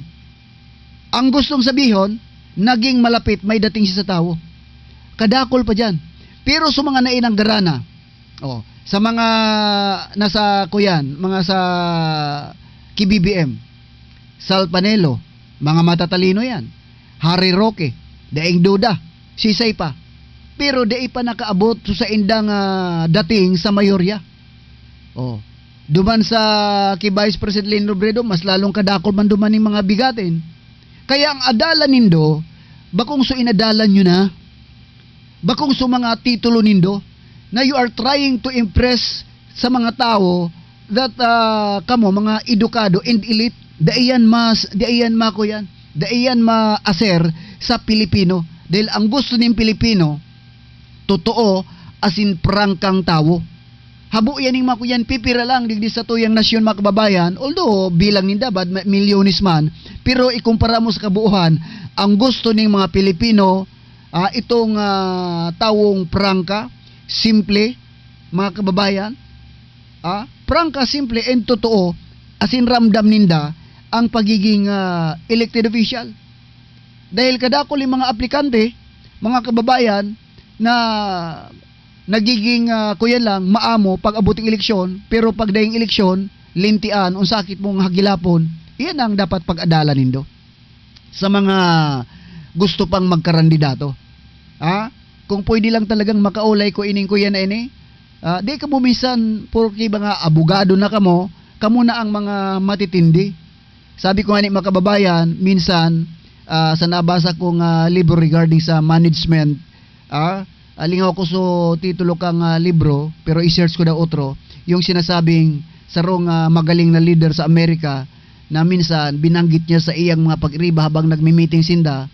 Ang gustong sabihon, naging malapit, may dating siya sa tawo. Kadakol pa diyan. Pero sa mga nainanggara na, oh, sa mga nasa, kuyan, mga sa ki B B M, Sal Panelo, mga matatalino yan. Harry Roque, daing duda, sisay pa. Pero dai pa nakaabot sa indang, ah, dating sa mayorya. Oh. Duman sa ki Vice President Leni Robredo, mas lalong kadakol man duman ning mga bigatin. Kaya ang adalan nindo, bakong so inadalan nyo na, bakong so mga titulo nindo, na you are trying to impress sa mga tawo that, ah, kamo, mga edukado and elite, dai yan mas, dai yan makuyan, dai yan maaser sa Pilipino. Dahil ang gusto ning Pilipino, totoo, asin prangkang tawo. Habo yan ning makuyan, pipira lang digdi sa tuyang nasyon, mga kababayan, although bilang ninda bad ma-, milyones man, pero ikumpara mo sa kabuuhan, ang gusto ning mga Pilipino, ah, itong, ah, tawong prangka, simple, mga kababayan, ah, prangka, simple, and totoo, asin ramdam ninda ang pagiging, ah, elected official. Dahil kadakol yung mga aplikante, mga kababayan, na nagiging, ah, kuyan lang, maamo pag abot ng eleksyon, pero pag daing eleksyon, lintian, o sakit mong hagilapon, iyan ang dapat pag-adalan nindo. Sa mga gusto pang magkarandidato, ha? Kung pwede lang talagang makaulay ko ining kuyan na ini, ah, di kamo minsan, porke mga abogado na kamo, kamo na ang mga matitindi. Sabi ko nga ni, mga kababayan, minsan, ah, sa nabasa kong, ah, libro regarding sa management, ah, ah, lingaw ko sa titulo kang, ah, libro, pero i-search ko daw otro, yung sinasabing sarong, ah, magaling na leader sa Amerika na minsan binanggit niya sa iyang mga pag-iriba habang nagmi-meeting sinda,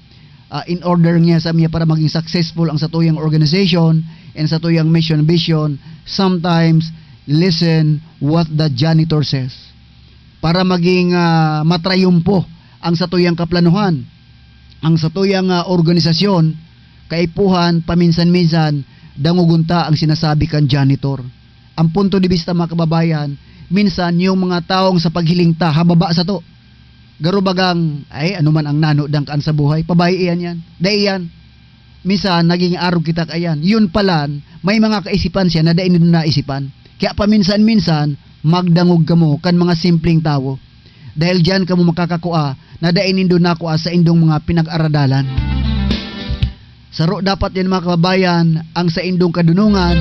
ah, in order niya sa niya para maging successful ang satuyang organization and satuyang mission vision, sometimes listen what the janitor says. Para maging, ah, matrayumpo ang satuyang kaplanuhan, ang satuyang, ah, organisasyon, kaipuhan, paminsan-minsan, dangogon ta ang sinasabi kan janitor. Ang punto de vista, mga kababayan, minsan yung mga taong sa paghiling ta, hababa sato. Garo bagang, ay, ano man ang nano dangkaan sa buhay, pabayi iyan yan. Dai yan. Minsan, naging arog kita kaiyan. Yun palan, may mga kaisipan siya na dai nindo naisipan. Kaya paminsan-minsan, magdangog kamo kan mga simpleng tawo. Dahil diyan kamo makakakua na dai nindo nakua sa indong mga pinag-aradalan. Saro dapat yan, mga kababayan, ang saindong kadunongan,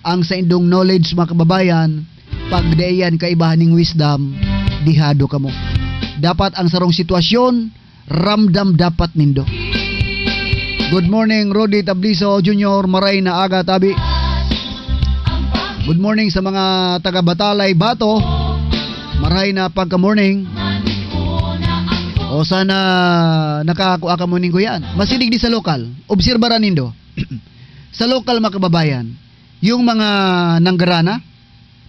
ang saindong knowledge, mga kababayan, pag dai yan kaibahan ning wisdom, dihado kamo. Dapat ang sarong sitwasyon, ramdam dapat nindo. Good morning, Rudy Tabliso Junior, maray na aga, tabi. Good morning sa mga taga Batalay, Bato. Maray na pagka-morning. O sana nakakua kamo ning kuyan. Masidig di sa lokal. Obserbaran nindo. Sa lokal, mga kababayan, yung mga nanggarana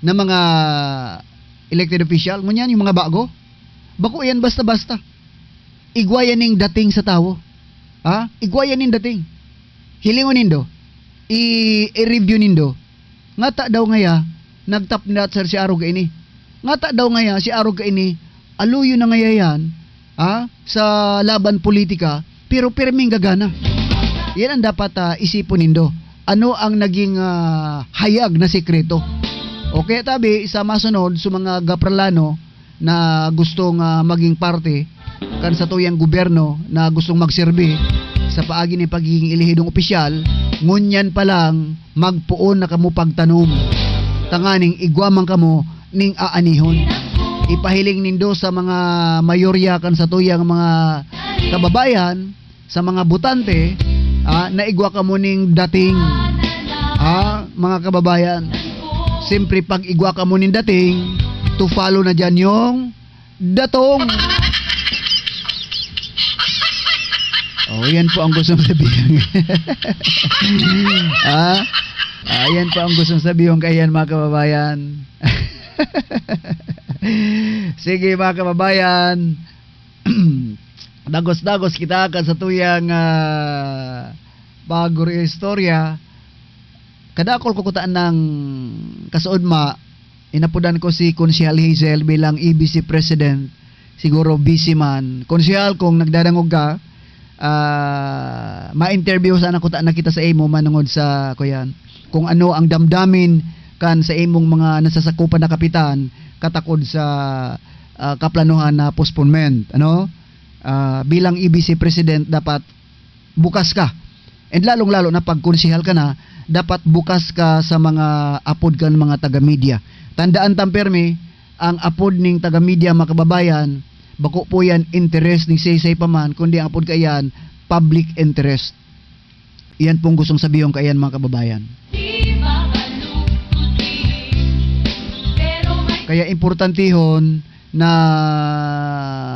na mga elected official, ngunyan yung mga bago, bako yan basta-basta. Igwa yan ning dating sa tawo. Ha? Igwa yan ning dating. Hilingon nindo. I-, i-review nindo. Ngata daw ngaya, nagtapnat, sir, si arog ini. Ngata daw ngaya, si arog ini, aluyo na ngaya yan, ha? Sa laban politika, pero pirming gagana. Yan ang dapat, ah, isipon nindo. Ano ang naging, ah, hayag na sekreto? O kaya tabi, sa masunod, sa mga Gapralano, na gustong, ah, maging parte kan satuyang gobyerno na gustong magserbi sa paagi nin pagiging elehidong opisyal, ngunyan pa lang magpoon na kamo pagtanom, tanganing igwa man kamo ning aanihon. Ipahiling nindo sa mga mayorya kan satuyang mga kababayan, sa mga botante, ah, na igwa kamo ning dating, ah, mga kababayan. Siyempre, pag igwa kamo ning dating, to follow na diyan yung datong. Oh, yan po ang gustong sabihin. Ah? Ah, yan po ang gustong sabihin kaiyan, mga kababayan. Sige, mga kababayan. Dagos-dagos kita kan satuyang, ah, pag-istorya. Kadakol ko kuta ng kasuodma, inapodan ko si Konsehal Hazel bilang E B C President. Siguro busy man. Konsehal, kung nagdadangog ka, ah, ma-interview sana kuta na kita sa imo manungod sa, kuyan, kung ano ang damdamin kan sa imong mga nasasakupan na kapitan katakod sa, ah, kaplanuhan na postponement, ano? Ah, bilang E B C President, dapat bukas ka. And lalong-lalo na pag konsehal ka na, dapat bukas ka sa mga apod kan mga taga-media. Tandaan ta permi, ang apod ning taga-media, mga kababayan, bako po yan interes ning saysay pa man, kundi ang apod kaiyan, public interest. Iyan pong gustong sabihon kaiyan, mga kababayan. Kaya importantihon na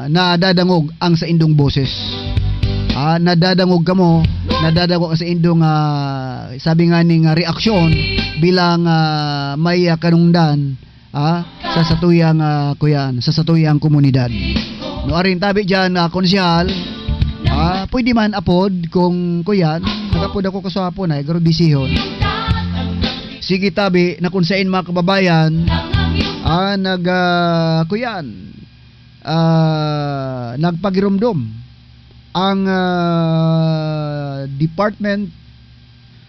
nadadangog ang saindong boses. Ah, nadadangog kamo, nadadangog ang saindong, ah, sabi nga ning, ah, reaksyon bilang, ah, may, ah, kanungdan, ah, sa satuyang, ah, kuyan, sa satuyang komunidad. No, aring tabi diyan, ah, konsehal, ah, pwede man apod kung kuyan, nagapod ako kasapon ay, garo bisihon. Sige tabi na kung sain mga kababayan, ah, nag, ah, kuyan, ah, nagpagiromdom ang, ah, Department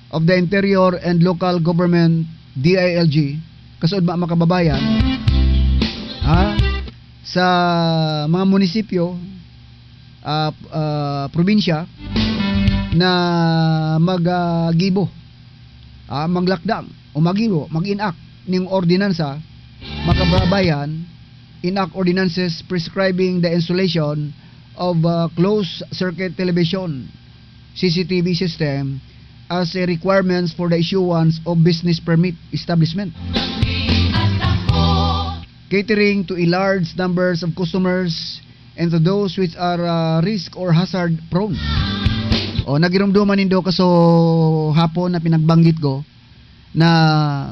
of the Interior and Local Government, D I L G, kasuod mga kababayan, ha, sa mga munisipyo, ah, ah, probinsya na mag, ah, gibo, ah, maglakdang o magibo, mag-enact ning ordinansa, mga kababayan, enact ordinances prescribing the installation of, ah, closed circuit television, C C T V system as a requirements for the issuance of business permit establishment catering to a large numbers of customers and to those which are, ah, risk or hazard prone. O, nagirumduman nindo kaso hapon na pinagbanggit ko na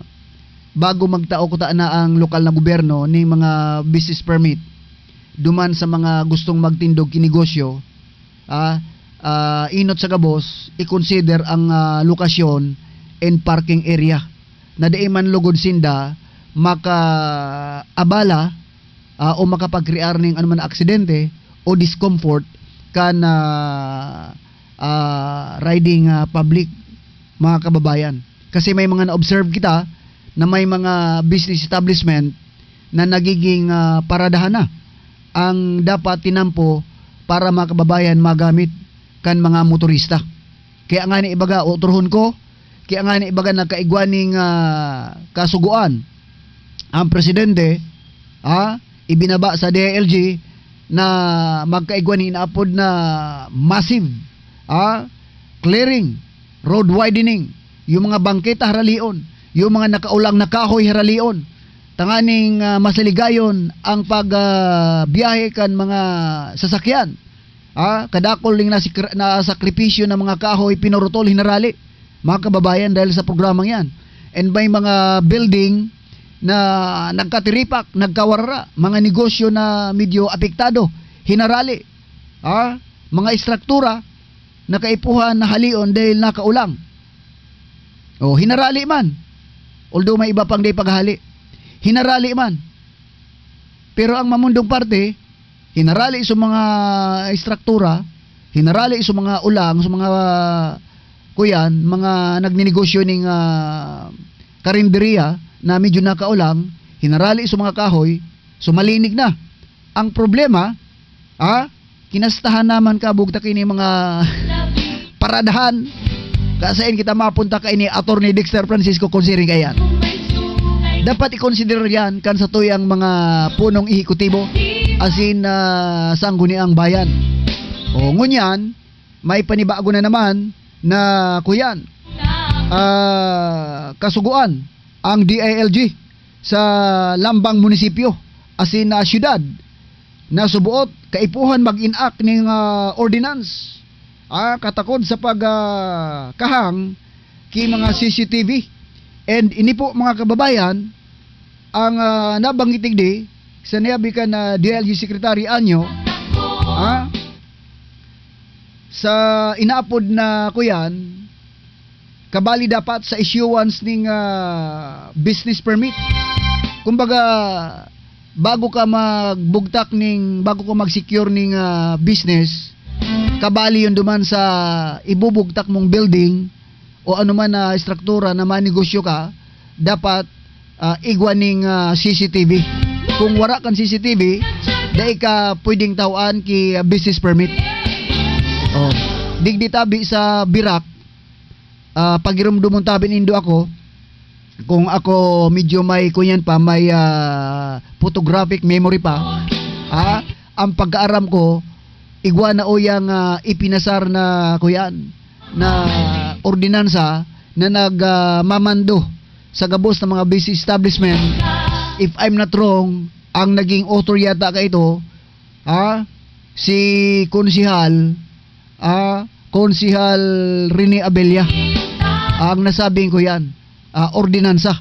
bago magtao kuta na ang lokal na gobyerno ning mga business permit duman sa mga gustong magtindog kinegosyo, ah, ah, inot sa gabos, i-consider ang, ah, lokasyon and parking area na dai man lugod sinda makaabala, ah, o makapagkrear ning anuman na aksidente o discomfort kan, ah, ah, riding, ah, public, mga kababayan. Kasi may mga na-observe kita na may mga business establishment na nagiging, ah, paradahan na ang dapat tinampo para mga kababayan magamit kan mga motorista. Kaya nga ni ibaga, utrohon ko, kaya nga ni ibaga nagkaigwa ning, ah, kasugoan ang presidente, ah, ibinaba sa D I L G na magkaigwa ning inaapod na massive, ah, clearing, road widening, yung mga bangketa haralion, yung mga nakaulang na kahoy haralion, tanganing, ah, masaligayon ang pag, ah, biyahe kan mga sasakyan. Ah, kadakol ning nasikra-, nasakripisyo ng mga kahoy, pinurutol, hinarali, mga kababayan, dahil sa programang yan. And may mga building na nagkatiripak, nagkawarara, mga negosyo na medyo apektado, hinarali. Ah, mga estruktura na kaipuhan na halion dahil nakaulang. O, hinarali man. Although may iba pang di paghali. Hinarali man. Pero ang mamundong parte, hinarali sa mga estruktura, hinarali sa mga ulang, sa mga, kuyan, mga nagninegosyo ning, ah, karinderya na medyo nakaulang, hinarali sa mga kahoy, so malinig na. Ang problema, ah, kinastahan naman kabog ta kini mga paradahan. Kasain kita mapunta kay ni Attorney Dexter Francisco considering kayan. Dapat i-consider yan kan sa tuyang mga punong ehekutibo asin, ah, sangguniang bayan. O, ngunyan, may panibago na naman na kuyan, ah, kasugoan ang D I L G sa lambang munisipyo asin na syudad na subuot kaipuhan mag-enact ning, ah, ordinance, ah, katakod sa pag, ah, kahang ki mga C C T V. And ini po, mga kababayan, ang, ah, nabanggit digdi sa niyabi kan D I L G Secretary Anyo, ah, sa inaapod na kuyan, kabali dapat sa issuance ning, ah, business permit. Kumbaga, bago ka magbugtak ning, bago ka mag-secure ning, ah, business, kabali yun duman sa ibubugtak mong building o anuman na estruktura na manegosyo ka, dapat, ah, igwa ning, ah, C C T V. Kung wara kan C C T V, dai ka pwedeng taw-an ki, ah, business permit. Oh. Digdi tabi sa Birak, ah, pagirumdomon tabi nindo ako, kung ako medyo may, kunyan pa, may, ah, photographic memory pa, ah, ang pagkaaram ko, igwa na uyang, ah, ipinasar na, kuyan, na ordinansa na nag, ah, mamando sa gabos na mga business establishment. If I'm not wrong, ang naging author yata ka ito, ah, si Konsehal, ah, Konsehal Rene Abella, ang nasabing, kuyan, ah, ordinansa.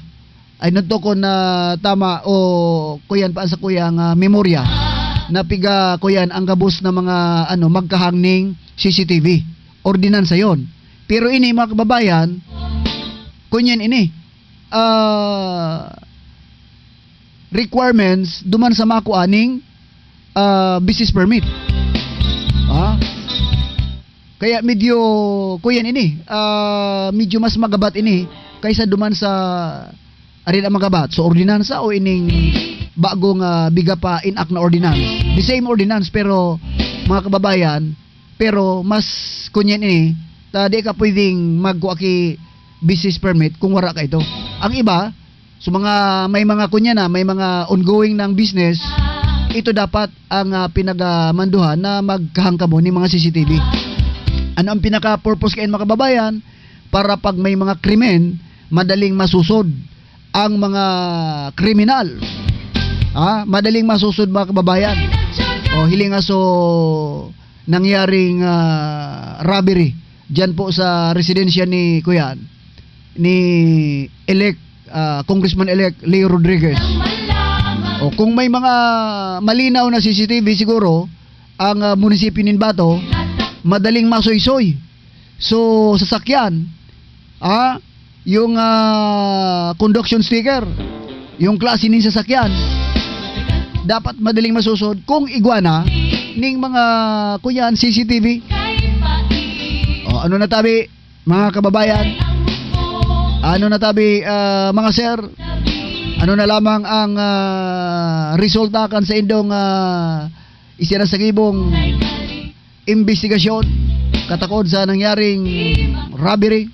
Ay, nagtukon na tama o kuyan pa sa kuyang, ah, memorya na piga, kuyan, ang gabos na mga, ano, magkahang ning C C T V. Ordinansa yon. Pero ini, mga kababayan, kunyan ini, ah, requirements duman sa makua ning, ah, business permit. Ah? Kaya medyo, kuyan ini, ah, medyo mas magabat ini kaysa duman sa, ari na magabat, so ordinansa o ining bagong, ah, biga pa in-act na ordinance. The same ordinance, pero, mga kababayan, pero mas kunyan ini, ta di ka pwedeng magkua ki business permit kung wara ka ito. Ang iba, so mga, may mga kunyan na, may mga ongoing na ang business, ito dapat ang, ah, pinagamanduhan na magkahang kamo ni mga C C T V. Ano ang pinaka-purpose kayan, mga kababayan? Para pag may mga krimen, madaling masusod ang mga kriminal. Ha? Madaling masusod, mga kababayan. O, hilinga so nangyaring, ah, robbery diyan po sa residensya ni, kuyan, ni elect, ah, Congressman-elect Leo Rodriguez. O, kung may mga malinaw na C C T V siguro, ang, ah, munisipyo nin Bato, madaling masuysoy. So, sasakyan, ah, yung, ah, conduction sticker, yung klase nin sasakyan, dapat madaling masusod kung igwa na ning mga, kuyan, C C T V. O, ano na tabi, mga kababayan? Ano na tabi, ah, mga sir? Ano na lamang ang, ah, resulta kan sa indong, ah, isinasagibong imbestigasyon katakod sa nangyaring robbery?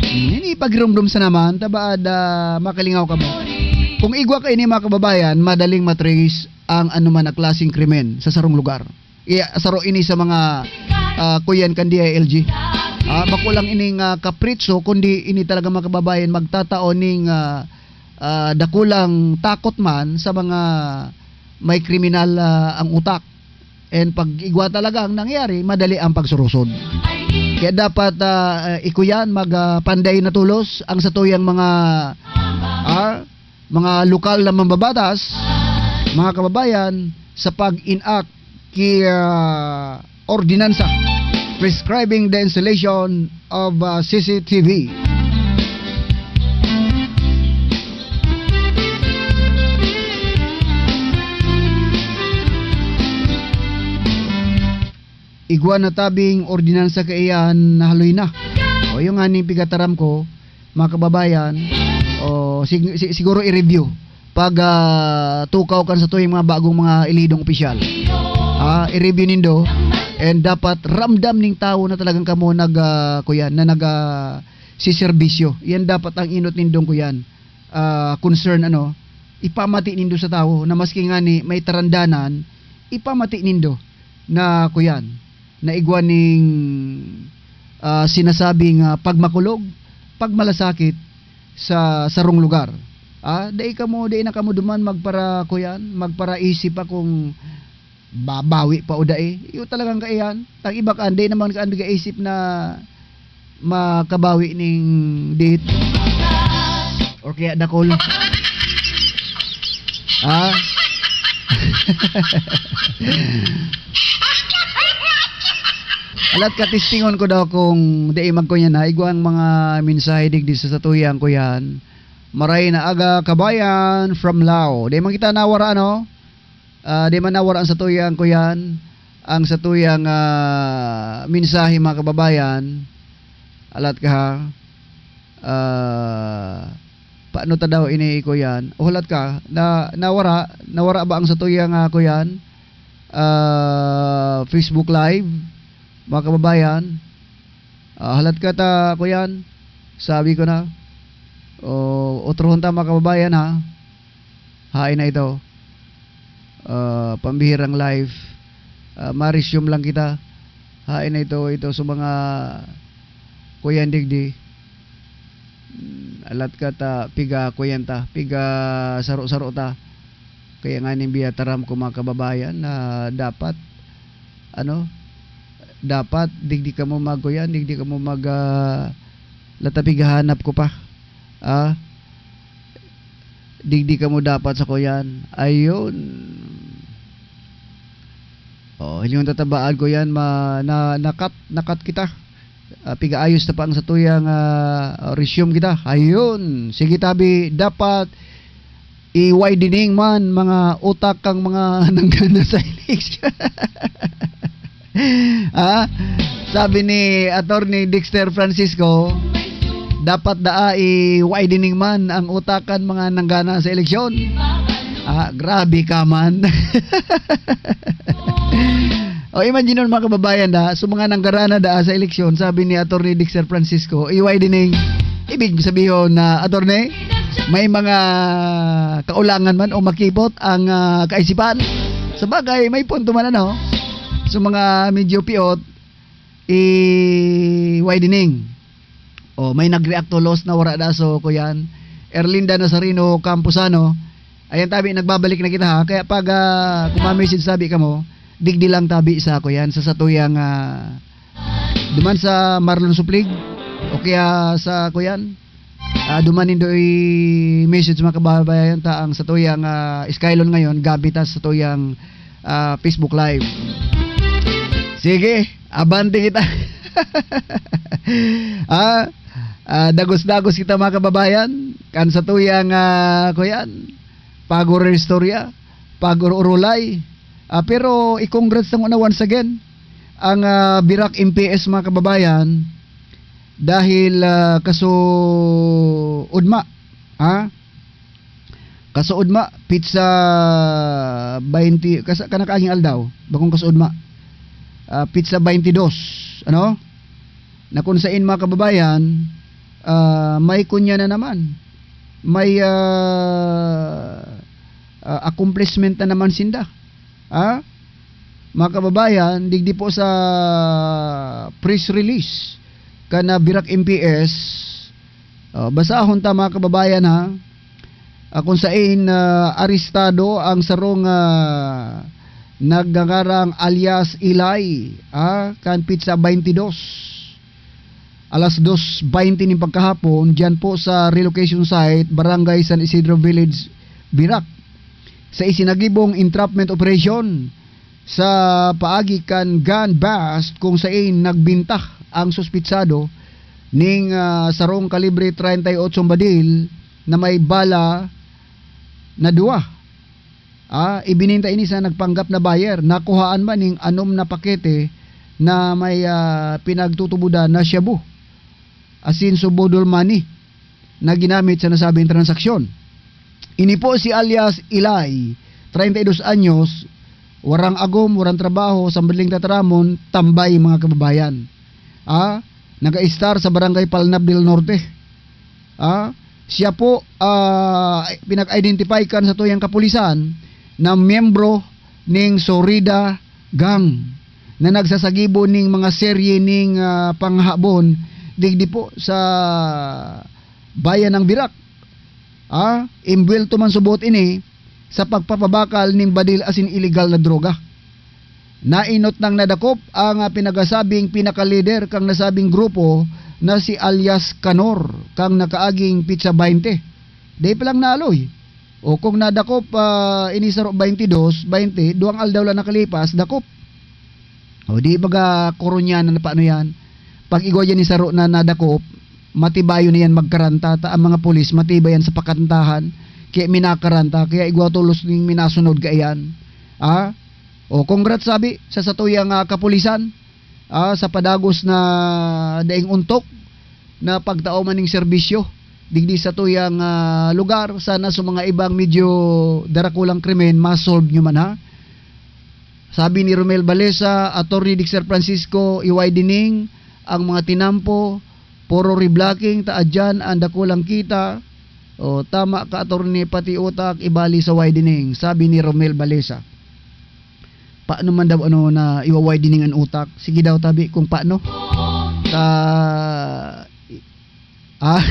Hmm, ini pagirumdom sa naman, tabaad, ah, makalingaw kamo. Kung igwa ka ini, mga kababayan, madaling matrace ang anuman na klaseng krimen sa sarong lugar. Iya, saro ini sa mga, ah, kuyan kan D I L G. Ah, bako lang ining, ah, kapritso, kundi ini talaga, mga kababayan, magtatao ning, ah, ah, dakulang takot man sa mga may kriminal, ah, ang utak. And pag igwa talaga ang nangyari, madali ang pagsurusod. Kaya dapat, ah, ah, ikuyan, mag, ah, panday na tulos ang satuyang mga, ah, mga lokal na mambabatas, mga kababayan, sa pag-enact ki, ah, ordinansa prescribing the installation of, ah, C C T V. Igwa na tabing ordinansa kaiyan na haloy na. O, yung nga ning pigataram ko, mga kababayan, o, sig-, si-, siguro i-review pag, ah, tukaw kan satuyang mga bagong mga elidong opisyal. Ah, i-review nindo, and dapat ramdam ning tawo na talagang kamo nag, ah, kuyan, na nag, ah, siserbisyo. Yan dapat ang inot nindong, kuyan, ah, concern, ano, ipamati nindo sa tawo na maski ngani may tarandanan, ipamati nindo na, kuyan, na igwa ning, ah, sinasabing, ah, pagmakulog, pagmalasakit sa sarong lugar. Ah, dai kamo, dai na kamo duman magpara-, kuyan, magparaisip pa kung babawi pa o dai. Iyo talagang kaiyan. Ang iba kaan, dai naman kaan nag-aisip na makabawi ning date. Or kaya dakol. Ha? Alat ka, testingon ko daw kung dai magkuyan na, igwang mga mensahe digdi sa satuyang kuyan. Maray na aga, kabayan, from Lao. Di man kita nawara, no? Ah, di man nawara ang satuyang kuyan, ang satuyang, ah, mensahe, mga kababayan. Alat ka, ha? Ah, paano ta daw ini kuyan? O, alat ka, na, nawara, nawara ba ang satuyang, ah, kuyan? Ah, Facebook Live, mga kababayan. Ah, halat ka ta, kuyan. Sabi ko na. O, otrohon ta, mga kababayan, ha. Hain na ito. Ah, pambihirang live. Ah, ma-resume lang kita. Hain na ito, ito sa mga kuyan digdi. Mm, alat ka ta, piga kuyan ta, piga saro-saro ta. Kaya nga nin biya taram ko, mga kababayan, na dapat, ano, dapat digdi kamo magkuyan, digdi kamo mag, ah, lata pighahanap ko pa. Ah, digdi kamo dapat sa kuyan. Ayun. Oh, hilingon ta ta ba, kuyan, ma-, na, nakat, nakat kita. Ah, pigaayos ta pa ang satuyang, ah, resume kita. Ayun. Sige, tabi, dapat i-widening man mga utak kang mga nanggana sa eleksyon. Ah, sabi ni Attorney Dexter Francisco, dapat daa i-widening man ang utak kan mga nanggana sa eleksyon. Ah, grabe ka man. O, imagine nun, mga kababayan, da, so mga nanggarana da sa eleksyon, sabi ni Attorney Dexter Francisco, i-widening. Ibig sabihin na, Attorney, may mga kaulangan man o makipot ang, ah, kaisipan. Sa bagay, may punto man, ano? So mga medyo piot, i-widening. O, may nag-react to loss na wara da, so, kuyan. Erlinda Nazareno Camposano, ayan, tabi, nagbabalik na kita, ha. Kaya pag, ah, kung ma-message, tabi, kamo, digdi lang, tabi, sa, kuyan, sa satuyang, ah, duman sa Marlon Suplig, o kaya sa, kuyan, ah, duman nindo i-message, mga kababayan ta, ang satuyang, ah, Skylon ngayon, gabi ta sa satuyang, ah, Facebook Live. Sige, abante kita. Ah, ah, dagos-dagos kita, mga kababayan. Kan satuyang, ah, kuyan, pag-orol istorya, pag-orolay. Ah, pero i-congrats na muna once again ang, ah, Virac M P S, mga kababayan, dahil, ah, kasuodma, ha? Kasuodma, petsa baynte, kasa-, kanakaaging aldaw, bakong kasuodma. Ah, petsa baynte dos, ano? Na kung sain, mga kababayan, ah, may kunya na naman. May, ah, ah, accomplishment na naman sinda. Ha? Mga kababayan, digdi po sa press release kan, ah, Virac M P S, oh, basahon ta, mga kababayan, ha. Ah, kung sain, ah, arestado ang sarong, ah, nagngangarang alias Ilay, ah, kan petsa baynte dos, alas dos baynte nin pagkahapon, diyan po sa relocation site, Barangay San Isidro Village, Virac, sa isinagibong entrapment operation sa paagi kan gun bust, kung sain nagbinta ang suspitsado ning, ah, sarong kalibre treinta y ocho badil na may bala na duwa. Ah, ibininta ini sa nagpanggap na buyer. Nakuhaan man ning anom na pakete na may, ah, pinagtutubodan na shabu, asin subodol money na ginamit sa nasabing transaksyon. Ini po si alias Ilay, treinta y dos anyos, warang agom, warang trabaho, sa madaling tataramon, tambay, mga kababayan. Ah, nag-a-estar sa Barangay Palnab del Norte. Ah, siya po, ah, pinag-identify kan satuyang kapulisan na miyembro ning Sorida Gang na nagsasagibo ning mga serye ning, ah, panghabon digdi po sa bayan ng Virac. Ah, imbuwelto man subot ini sa pagpapabakal ning badil asin iligal na droga. Nainot nang nadakop ang, ah, pinagasabing pinakalider kan nasabing grupo na si alias Kanor, kan nakaaging petsa baynte. Dai pa lang naaloy. O kung nadakop, ah, ini saro, baynte dos, baynte, duwang aldaw lang nakalipas, dakop. O, di baga Korunyanan na paano yan? Pag igwa yan ni saro na nadakop, matibayon na yan magkaranta. Ta ang mga pulis, matibay yan sa pakantahan. Kaya minakaranta, kaya igwa tolos ning minasunod kaiyan. Ah? O, congrats sabi sa satuyang, ah, kapulisan, ah, sa padagos na daing untok na pagtao man ning serbisyo digdi sa tuyang, ah, lugar. Sana sa mga ibang medyo darakulang krimen, ma-solve nyo man, ha? Sabi ni Romel Balesa, Attorney Dexter Francisco, i-widening ang mga tinampo, puro reblocking, ta adyan ang dakulang kita. O, tama ka, Attorney, pati utak, ibali sa widening, sabi ni Romel Balesa. Paano man daw, ano, na iwa-widening ang utak? Sige daw, tabi, kung paano. Ta, ah?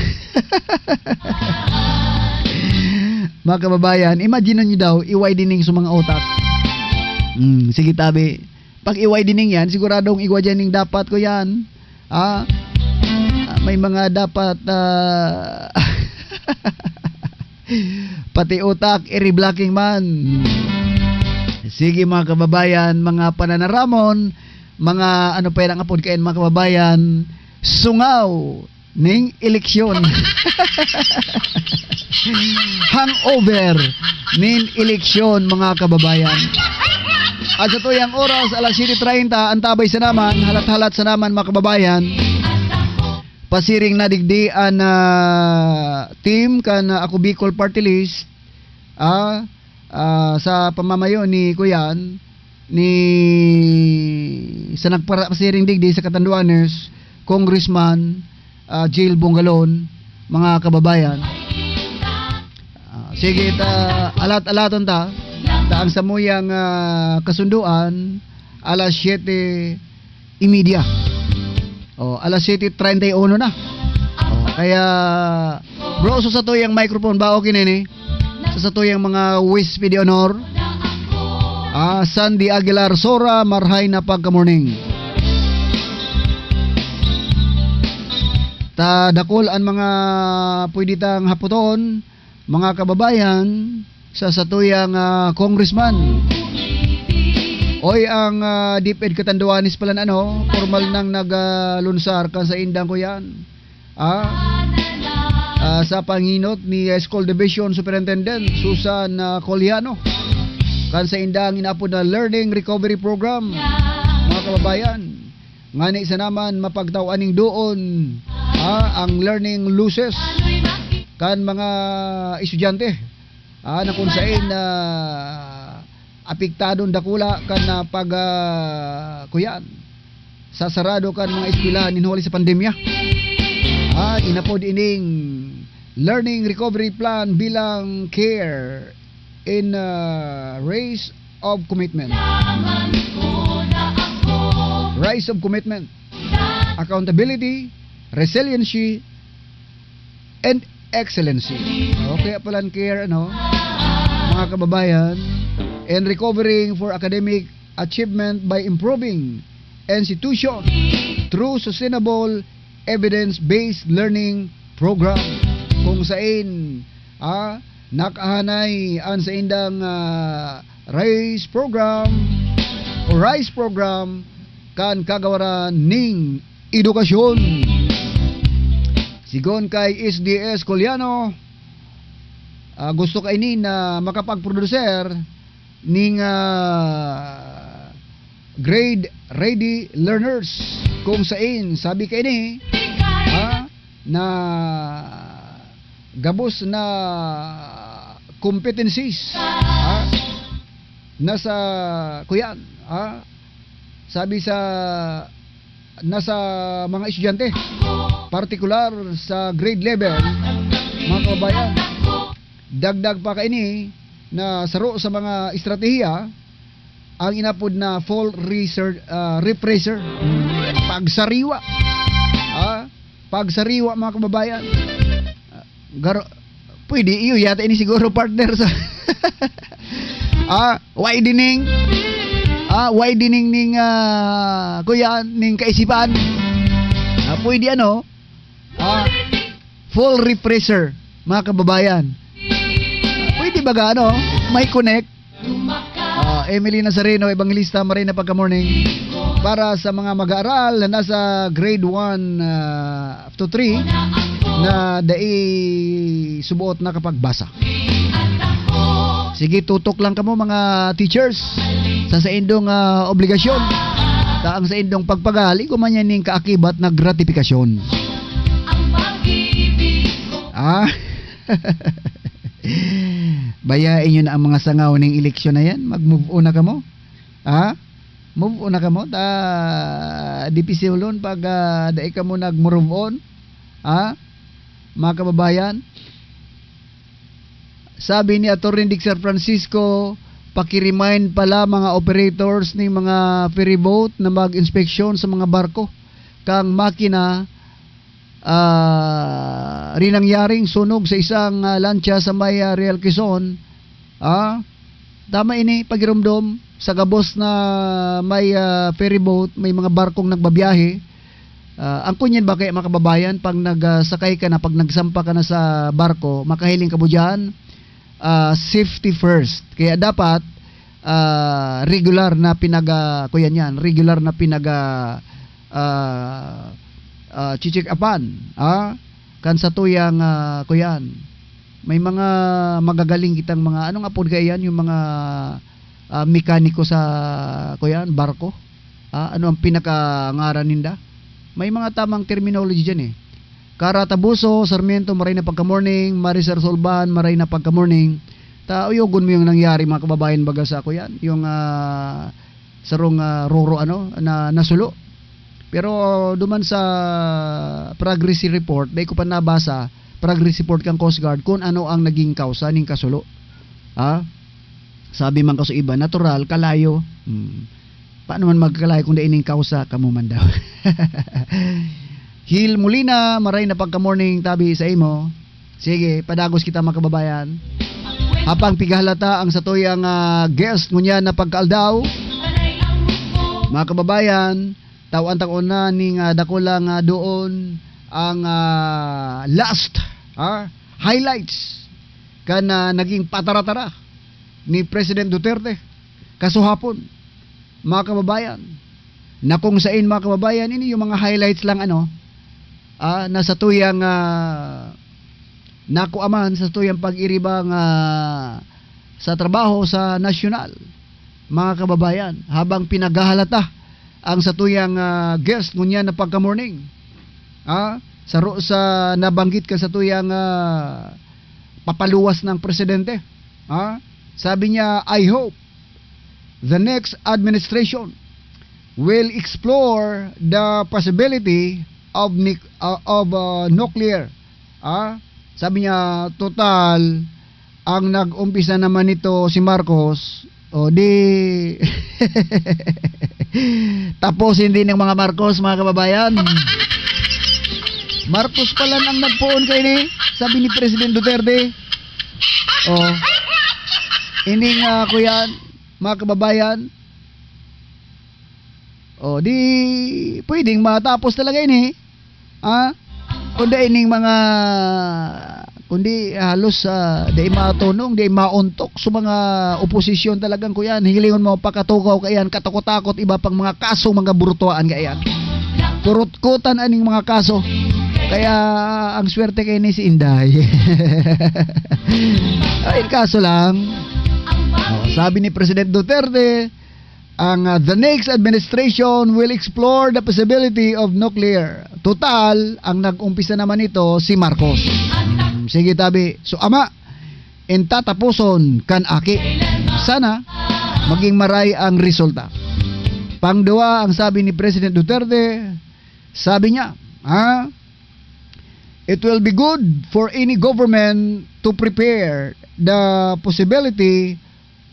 Mga kababayan, imagine nyo daw, i-widening sa mga utak. Hmm, sige, tabi. Pag i-widening yan, siguradong igwa dyan yung dapat ko yan. Ah? Ah, may mga dapat, ah, pati utak, i-reblocking man. Sige, mga kababayan, mga pananaramon, mga ano pa yan ang apod kayan, mga kababayan, sungaw ning eleksyon. Hangover ning eleksyon, mga kababayan. At sa tuyang oras, alas siyete treinta, antabay sa naman, halat-halat sa naman, mga kababayan. Pasiring na digdi an, ah, team kan, ah, Ako Bicol Party List, ah, ah, sa pamamayo ni Kuyan, ni, sa nagpara-, pasiring digdi sa Catanduanes, Congressman, ah, Jail Bongalon, mga kababayan. Ah, sige, ta, alat-alaton ta. Ta ang samuyang, ah, kasunduan, alas siyete y media. O, alas siyete treinta y uno na. O, kaya, bro, so sa tuyang microphone ba, okay na ini? Sa, sa tuyang mga huwis de honor. Ah, Sandy Aguilar Sora, marhay na pagka-morning. Ta dakul an mga pwede tang hapoton, mga kababayan, sa satuyang, ah, congressman. Oy, ang, ah, DepEd Catanduanes pala na, ano, formal nang nag, ah, lunsar kan sa indang ko yan. Ah, ah, sa panginot ni School Division Superintendent Susan, ah, Coliano, kan sa indang inaapod na Learning Recovery Program, mga kababayan. Ngani sa naman mapagtao aning doon, ah, ang learning losses kan mga estudyante, ah, na kung sain na apektadon dakula kan, ah, pag, ah, kuyan, sa sarado kan mga eskwelahan nin huli sa pandemya. Ah, inapod ining Learning Recovery Plan bilang care in, ah, rays of commitment. Rise of commitment, accountability, resiliency, and excellency. Okay, palan care, ano, mga kababayan, and recovering for academic achievement by improving institution through sustainable evidence-based learning program, kung sain, ah, nakahanay an saindang, ah, RAISE program o RISE program kan kagawaran ning edukasyon. Sigon kay S D S Coliano, ah, gusto kaini na makapag-producer ning, ah, grade ready learners, kung sain, sabi kaini, ah, na gabos na competencies, ah, nasa, kuyan, ah, sabi sa, nasa mga estudyante, partikular sa grade level, mga kababayan. Dagdag pa kaini na saro sa mga estratehiya ang inapod na fall reser-, ah, refresher. Pagsariwa. Ah, pagsariwa, mga kababayan. Ah, garo-, pwede iyo yata ini siguro, partner, sa, ah, widening. Ah, widening ning, ah, kuyan, ning kaisipan. Ah, pwede, ano, ah, full refresher, mga kababayan. Pwede ba ga, ano, may connect? Ah, Emily Nazareno, Evangelista, maray na pagka-morning. para sa mga mag-aaral na nasa grade one, ah, to three na dai subuot nakapagbasa. Sige, tutok lang kamo, mga teachers, sa saindong, ah, obligasyon, sa ang saindong pagpagali, kuman yan ning kaakibat na gratifikasyon. Ah? Bayain nyo na ang mga sangaw ning eleksyon na yan. Mag-move on na kamo. Ha? Move on na kamo. Ta, dipisilon pag, ah, dai kamo nag-move on. Ha? Mga kababayan, sabi ni Attorney Dixer Francisco, paki-remind pala mga operators ning mga ferry boat na mag-inspeksyon sa mga barko. Kang makina, ah, rinangyaring sunog sa isang, ah, lancha sa may, ah, Real Quezon. Ah, tama ini, pagirumdom sa gabos na may, ah, ferry boat, may mga barkong nagbabiyahe. Ah, ang kunyan ba kaya, mga kababayan, pag nag, ah, sakay ka na, pag nagsampa ka na sa barko, makahiling ka mo dyan, ah, safety first. Kaya dapat, ah, regular na pinag, ah, kuyan yan, regular na pinag, ah, ah, ah, chichik-apan, ah, kan satuyang, ah, kuyan. May mga magagaling kitang mga, ano nga po kaya yan, yung mga, ah, mekaniko sa, kuyan, barko? Ah, ano ang pinakangaran ninda? May mga tamang terminology dyan eh. Kara Tabuso, Sarmiento, maray na pagka-morning. Marisar Solban, maray na pagka-morning. Ta, uyogon mo yung nangyari, mga kababayan, baga sa, kuyan, yung, ah, sarong, ah, roro, ano, na nasulo. Pero duman sa progress report, dai ko pa nabasa, progress report kan Coast Guard, kung ano ang naging kausa ning kasulo. Ha? Sabi man kasi iba, natural, kalayo. Hmm. Paano man magkalayo kung dai ning kausa, kamo man daw? Hil Molina, maray na pagka-morning, tabi sa imo. Sige, padagos kita, mga kababayan. Apang pigahalata ang satuyang, ah, guest ngunyan na pagkaaldaw. Mga kababayan, tawan ta ko na ning, ah, dakula nga doon ang, ah, last, ah, highlights kan, ah, naging patara-tara ni President Duterte kasuhapon, mga kababayan. Na kung sain, mga kababayan, ini yung mga highlights lang, ano, ah, na satuyang, ah, nakuaman satuyang pag-iribang, ah, sa trabaho sa nasyonal, mga kababayan, habang pinaghahalata ang satuyang, ah, guest ngunyan na pagka-morning, ah, saro sa nabanggit kan satuyang, ah, papaluwas ng presidente. Ah, sabi niya, "I hope the next administration will explore the possibility of nic-, uh, of, uh, nuclear." Ah, sabi niya, "Total, ang nag-umpisa naman nito si Marcos, o di, taposin din ng mga Marcos, mga kababayan." Marcos pala nang nagpoon kaini, sabi ni President Duterte. Oh. Ini nga, kuyan, mga kababayan. Oh, di pwedeng matapos talaga ini. Ah? Kundi ining mga, kundi halos, ah, di matunong, di mauntok sa mga oposisyon talagang, kuyan. Hilingon mo, pakatukaw kaiyan, katakot-takot, iba pang mga kaso, mga burutuaan kaiyan. Kurutkutan aning mga kaso. Kaya ang swerte kay ni si Inday. Ay, kaso lang, oh, sabi ni President Duterte, ang, ah, the next administration will explore the possibility of nuclear. Total, ang nag-umpisa naman nito si Marcos. Mm, sige, tabi. So, ama, in tataposon kan aki. Sana, maging maray ang resulta. Pangduwa, ang sabi ni President Duterte, sabi niya, ha? "It will be good for any government to prepare the possibility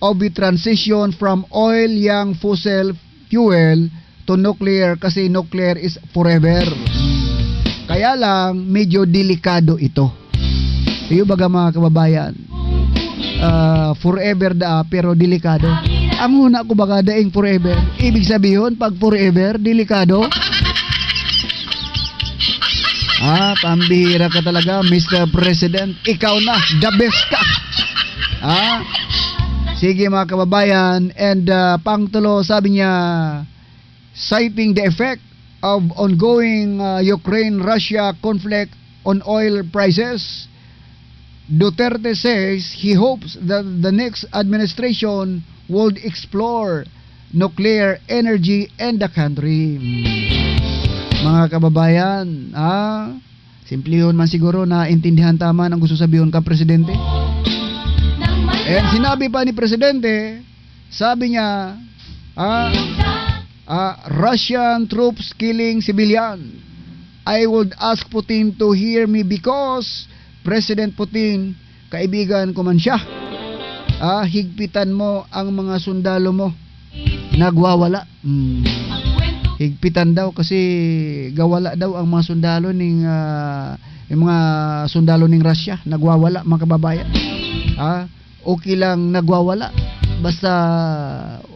of a transition from oil yang fossil fuel to nuclear, kasi nuclear is forever." Kaya lang, medyo delikado ito. Iyo baga, mga kababayan, ah, forever daa, pero delikado. Ang huna ko baga, daing forever. Ibig sabihin, pag forever, delikado. Ah, pambihira ka talaga, Mister President. Ikaw na, the best ka. Ah, sige, mga kababayan. And, ah, pangtulo, sabi niya, Citing the effect of ongoing, uh, Ukraine-Russia conflict on oil prices, Duterte says he hopes that the next administration would explore nuclear energy in the country. Mga kababayan, ah, simplihon man siguro, naintindihan ta man ang gusto sabihon kan presidente. And sinabi pa ni presidente, sabi niya, ah, ah, "Russian troops killing civilian. I would ask Putin to hear me because President Putin, kaibigan ko man siya. Ah, higpitan mo ang mga sundalo mo. Nagwawala." Hmm. Higpitan daw kasi gawala daw ang mga sundalo ning, ah, yung mga sundalo ning Russia. Nagwawala, mga kababayan. Ah, okay lang nagwawala. Basta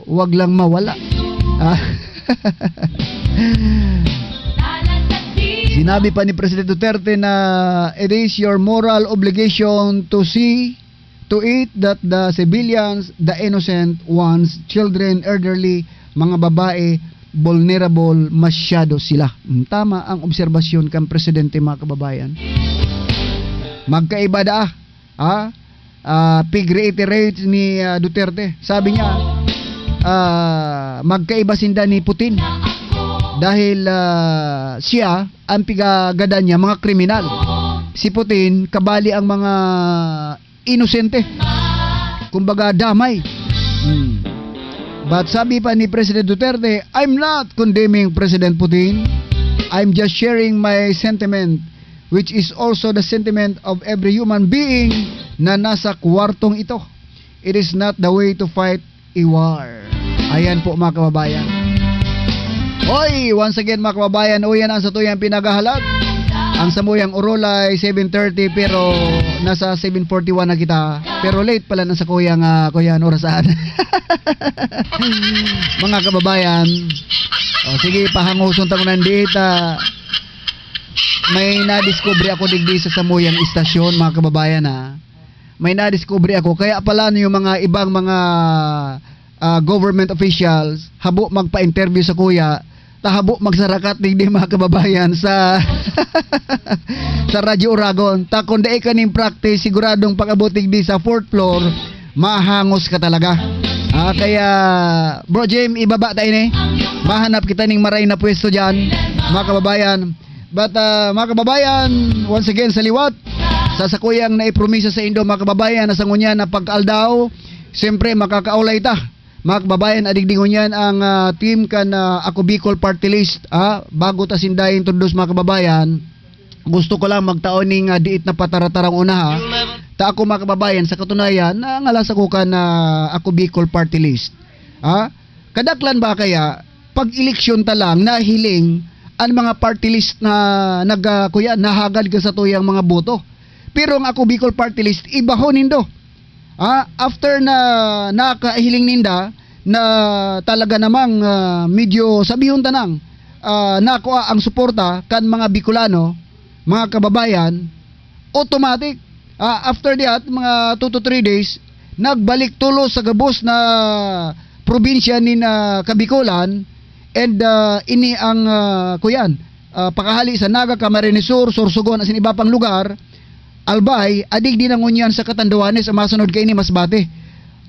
wag lang mawala. Ah. Sinabi pa ni President Duterte na it is your moral obligation to see to it that the civilians, the innocent ones, children, elderly, mga babae, vulnerable masyado sila. Mm, tama ang obserbasyon kan presidente, mga kababayan. Magkaiba daa, ha? Ah, pig-reiterate ni, ah, Duterte. Sabi niya, ah, magkaiba sinda ni Putin. Dahil, ah, siya, ang pigagadan niya, mga kriminal. Si Putin, kabali ang mga inosente. Kumbaga, damay. Hmm. But sabi pa ni President Duterte, "I'm not condemning President Putin. I'm just sharing my sentiment, which is also the sentiment of every human being na nasa kwartong ito. It is not the way to fight a war." Ayan po, mga kababayan. Hoy, once again, mga kababayan, uyan ang satuyang pinaghahalat. Ang samuyang orol ay seven thirty, pero nasa seven forty-one na kita. Pero late pala ang sakuyang, ah, kuyan, orasan. Mga kababayan, o sige, pahanguson ta ko nandita. May nadiskubre ako digdi sa samuyang istasyon, mga kababayan, ha. May nadiskubre ako. Kaya pala yung mga ibang mga, ah, government officials, habo magpa-interview sa kuya, ta habo magsarakat digdi, mga kababayan, sa, sa Radyo Oragon. Ta kung dai ka ning practice, siguradong pag-abot digdi sa fourth floor, mahangos ka talaga. Ah, kaya, Bro Jim, ibaba ta ini. Mahanap kita ning maray na pwesto diyan, mga kababayan. But, ah, mga kababayan, once again, sa liwat, sa sakuyang naipromisa sa indo, mga kababayan, na sa ngunyan na pagkaaldaw, siyempre, makakaulay ta. Mga kababayan, adigdi ngunyan ang, ah, team kan, ah, Ako Bicol Party List, ah, bago ta sinda introduce, mga kababayan, gusto ko lang magtao ning, ah, diit na pataratarang una, ha. Ta ako, mga kababayan, sa katunayan, nangalas ako kan, ah, Ako Bicol Party List. Ha? Kadaklan ba kaya, pag eleksyon ta lang, nahiling an mga party list na nag-, ah, kuya, nahagad ka sa tuyang mga boto. Pero ang Ako Bicol Party List, iba ho nindo. Ah, after na nakahiling ninda na talaga namang, ah, medyo, sabihon ta nang, ah, nakua ang suporta kan mga Bicolano, mga kababayan, automatic. Ah, after that, mga two to three days, nagbalik tulos sa gabos na probinsya nin, ah, Kabikolan, and, ah, ini ang, ah, kuyan, ah, pakahali sa Naga, Camarines Sur, Sorsogon, asin iba pang lugar, Albay, adigdi na ngunyan sa Catanduanes, ang masunod kaini Masbate.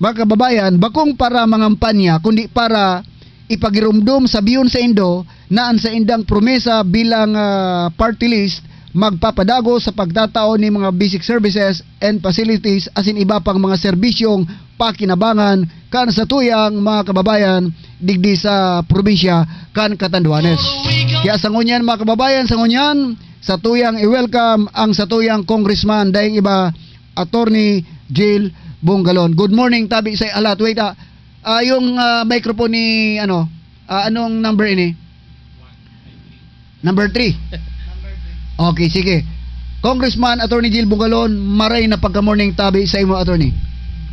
Mga kababayan, bakong para mangampanya, kundi para ipagiromdom, sabihon saindo na an saindang promesa bilang, ah, party list magpapadagos sa pagtatao nin mga basic services and facilities asin iba pang mga serbisyong pakinabangan kan satuyang mga kababayan digdi sa probinsya kan Catanduanes. Kaya sa ngunyan, mga kababayan, sa ngunyan, satuyang i-welcome ang satuyang congressman, daing iba, Attorney Jill Bongalon. Good morning, tabi sa lahat. Wait, ah, ah, yung, ah, microphone ni, ano, ah, anong number ini? Number three. Okay, sige. Congressman Attorney Jill Bongalon, maray na pagka-morning, tabi sa imo, Attorney.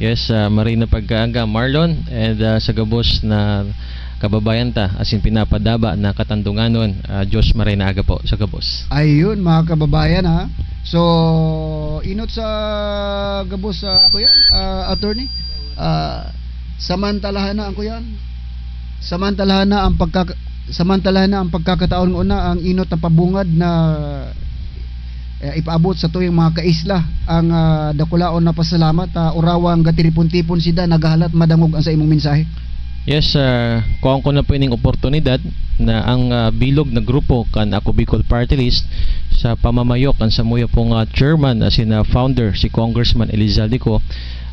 Yes, ah, maray na pagkaaga, Marlon, and, ah, sa gabos na kababayan ta, asin pinapadaba na katandunganon, ah, Diyos maray na aga po sa gabos. Ayun, mga kababayan, ha. So, inot sa gabos, ah, kuyan, ah, Attorney, ah, samantalahan na ang kuyan. Samantalahan na ang pagkaka-, Samantalahan na ang pagkakataon nguna ang inot na pabungad na, eh, ipaabot sa tuyang mga kaisla ang, ah, dakulaon na pasalamat, ah, urawang gatiripontipon sida naghahalat madangog ang sa imong mensahe. Yes, ah, kuhaan ko na po ining oportunidad na ang, ah, bilog na grupo kan Ako Bicol Party List sa pamamayo kan samuya pong, ah, chairman asin, ah, founder si Congressman Elizalde Co,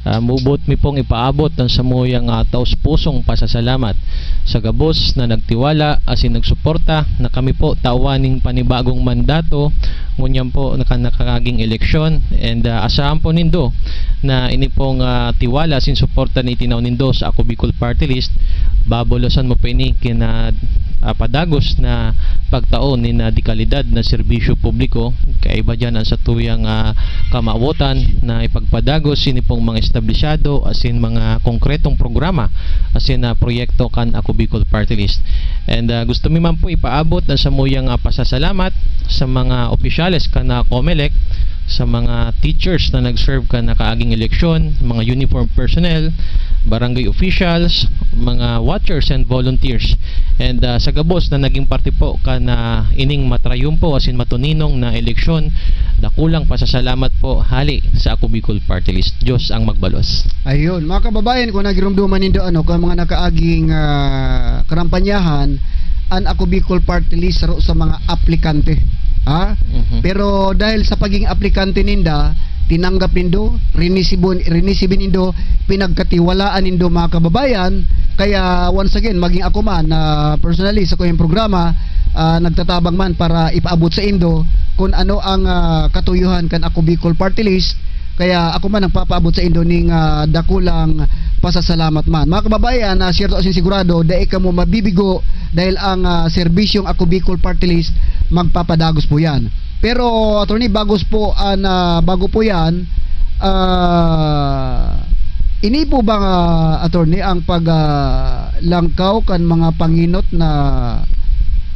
ah, muboot mi pong ipaabot ang samuyang, ah, taos-pusong pasasalamat sa gabos na nagtiwala asin nagsuporta na kami po tawan ning panibagong mandato ngunyan po naka-, nakakaging eleksyon. And, ah, asahan po nindo na ini pong, ah, tiwala asin suporta na itinaw nindo sa Ako Bicol Party List, babolosan mo po ini kin, ah, ah, padagos na pagtao nin, ah, dekalidad na serbisyo publiko. Kaiba diyan ang satuyang, ah, kamawotan na ipagpadagos ini pong mga establisyado asin mga konkretong programa asin, ah, proyekto kan Ako Bicol Party List. And, ah, gusto mi man po ipaabot ang samuyang, ah, pasasalamat sa mga opisyales kan, ah, Comelec, sa mga teachers na nag-serve kan nakaaging eleksyon, mga uniform personnel, barangay officials, mga watchers and volunteers. And, ah, sa gabos na naging parte po kan, ah, ining matrayumpo asin matuninong na eleksyon, dakulang pasasalamat po hali sa Ako Bicol Party List. Diyos ang magbalos. Ayun, mga kababayan, kung nagirumduman nindo, ano, kung mga nakaaging, ah, karampanyahan, an Ako Bicol Party List saro sa mga aplikante. Ha? Mhm. Pero dahil sa pagiging aplikante ninda, tinanggap nindo, rinisibo-, rinisibi nindo, pinagkatiwalaan nindo, mga kababayan. Kaya, once again, maging ako man, ah, personally, sa kuyang programa, ah, nagtatabang man para ipaabot sa indo kung ano ang, ah, katuyuhan kan Ako Bicol Party List. Kaya ako man nagpapaabot sa indo ning, ah, dakulang pasasalamat man. Mga kababayan, ah, siyerto asin sigurado, dai kamo mabibigo dahil ang, ah, serbisyong Ako Bicol Party List magpapadagos po yan. Pero, Attorney, bagos po, ah, na, bago po yan, ah, ini po ba, ah, Attorney, ang pag, ah, langkaw kan mga panginot na,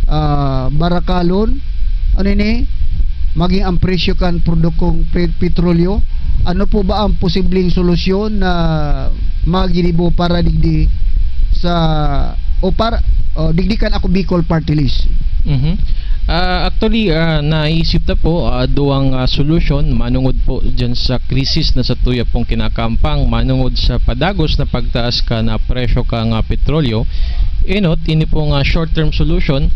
ah, barakalon? Ano ini? Maging ang presyo kan produkong pe-, petrolyo? Ano po ba ang posibleng solusyon na maginibo para digdi sa, o para, o digdi kan Ako Bicol Party List? Mhm. Ah, actually, ah, naisip na po, ah, duwang, ah, solusyon manungod po dyan sa krisis na satuya pong kinakampang, manungod sa padagos na pagtaas kan, ah, presyo kan, ah, petrolyo. Enot, ini pong, ah, short-term solution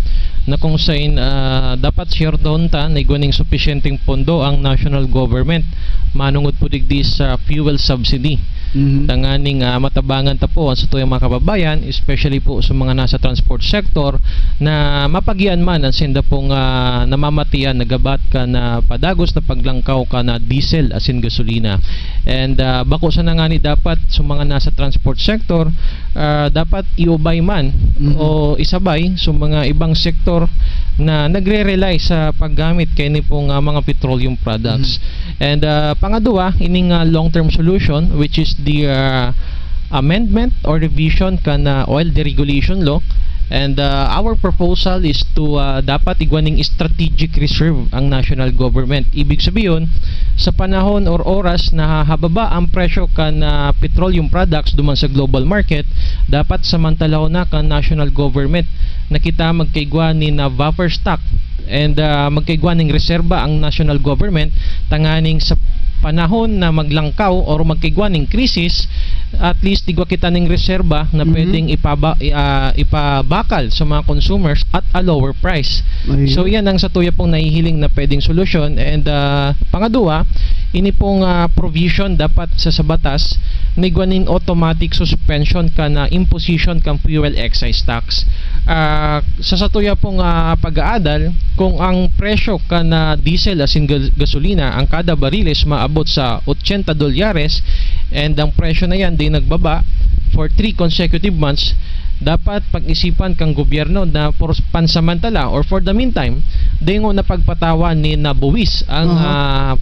na kung sain, ah, dapat siyerdohon ta na igwa ning supisyenteng pondo ang national government manungod po digdi sa fuel subsidy. Mhm. Tanganing, ah, matabangan ta po ang satuyang mga kababayan, especially po sa mga nasa transport sector, na mapagian man ang sinda pong, ah, namamatian na gabat kan, ah, padagos na paglangkaw kan, ah, diesel asin gasolina. And, ah, bako sana ngani dapat sa mga nasa transport sector, ah, dapat iubay man Mhm. o isabay sa mga ibang sektor na nagre-rely sa paggamit kaini pong, ah, mga petroleum products. Mhm. And, ah, pangadwa, ining, ah, long-term solution, which is the, ah, amendment or revision kan, ah, oil deregulation law. And, ah, our proposal is to, ah, dapat igwa ning strategic reserve ang national government. Ibig sabihin, sa panahon or oras na hababa ang presyo kan, ah, petroleum products duman sa global market, dapat samantalahon na kan national government na kita magkaigwa nin, ah, buffer stock and, ah, magkaigwa ning reserba ang national government tanganing sa panahon na maglangkaw or magkaigwa ning krisis, at least igwa kita ning reserba na Mhm. pwedeng ipaba-, i-, ah, ipabakal sa mga consumers at a lower price. Ayun. So, yan ang satuya pong nahihiling na pwedeng solusyon. And, ah, pangadwa, ini pong, ah, provision dapat sa, sa batas na igwa ning automatic suspension kan, ah, imposition kan fuel excise tax. Ah, sa satuya pong, ah, pag-aadal, kung ang presyo kan, ah, diesel asin gas-, gasolina, ang kada bariles maabot sa ochenta dolyares, and ang presyo na yan di nagbaba for three consecutive months, dapat pag-isipan kang gobyerno na for pansamantala or for the meantime, dingo na pagpatawan ni na buwis ang, Aha. ah,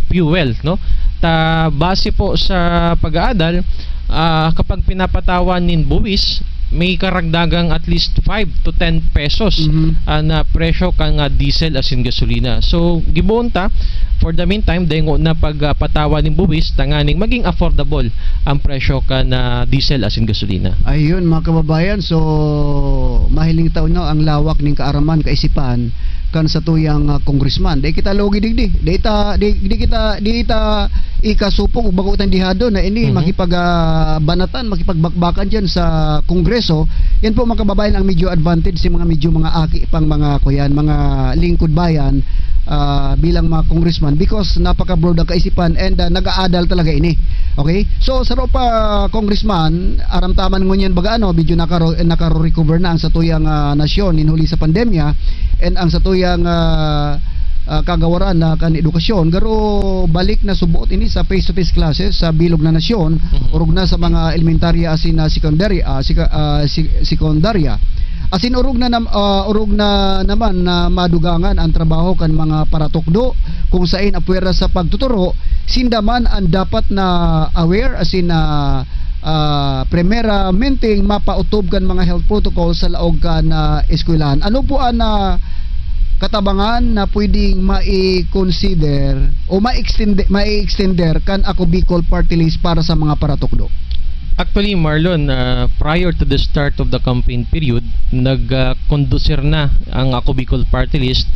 fuel, no? Ta base po sa pag-aadal, ah, kapag pinapatawan nin buwis, may karagdagang at least five to ten pesos, Mhm. ah, na presyo kan, ah, diesel asin gasolina. So, gibohon ta, For the meantime, dayngo na pag, ah, patawa nin buwis tanganing maging affordable ang presyo kan, ah, diesel asin gasolina. Ayun, mga kababayan, so mahiling ta no ang lawak ning kaaraman, kaisipan kan satuyang, ah, congressman. Di kita lugi digdi. Di ta, di, di kita, di ta ikasupog o bago tang dihado na ini Mhm. makipag, ah, banatan, makipagbakbakan diyan sa Kongreso. Yan po, mga kababayan, ang medyo advantage sa mga medyo mga aki pang mga kuyan, mga lingkod bayan, ah, bilang mga congressman because napaka-broad ang kaisipan and, ah, nag-aadal talaga ini. Okay? So, saro pa, Congressman, aram ta man ngunyan baga ano, medyo nakaro-, nakaro-recover na ang satuyang, ah, nasyon nin huli sa pandemya and ang satuyang, ah, ah, kagawaran na kan edukasyon. Garo balik na subuot ini sa face-to-face classes sa bilog na nasyon, Mhm. orog na sa mga elementarya asin na sekundarya, ah, sika-, ah, si-, sekundarya. Asin orog na nam-, ah, orog na naman na madugangan ang trabaho kan mga paratukdo, kung sain apwera sa pagtuturo, sinda man ang dapat na aware asin na, ah, primeramente mapaotob kan mga health protocol sa laog kan, ah, eskwelahan. Ano po ang, ah, katabangan na pwedeng mai-consider o ma-extend-, mai-extender kan Ako Bicol Party List para sa mga paratukdo? Actually, Marlon, ah, prior to the start of the campaign period, nag, ah, conducir na ang Ako Bicol Party List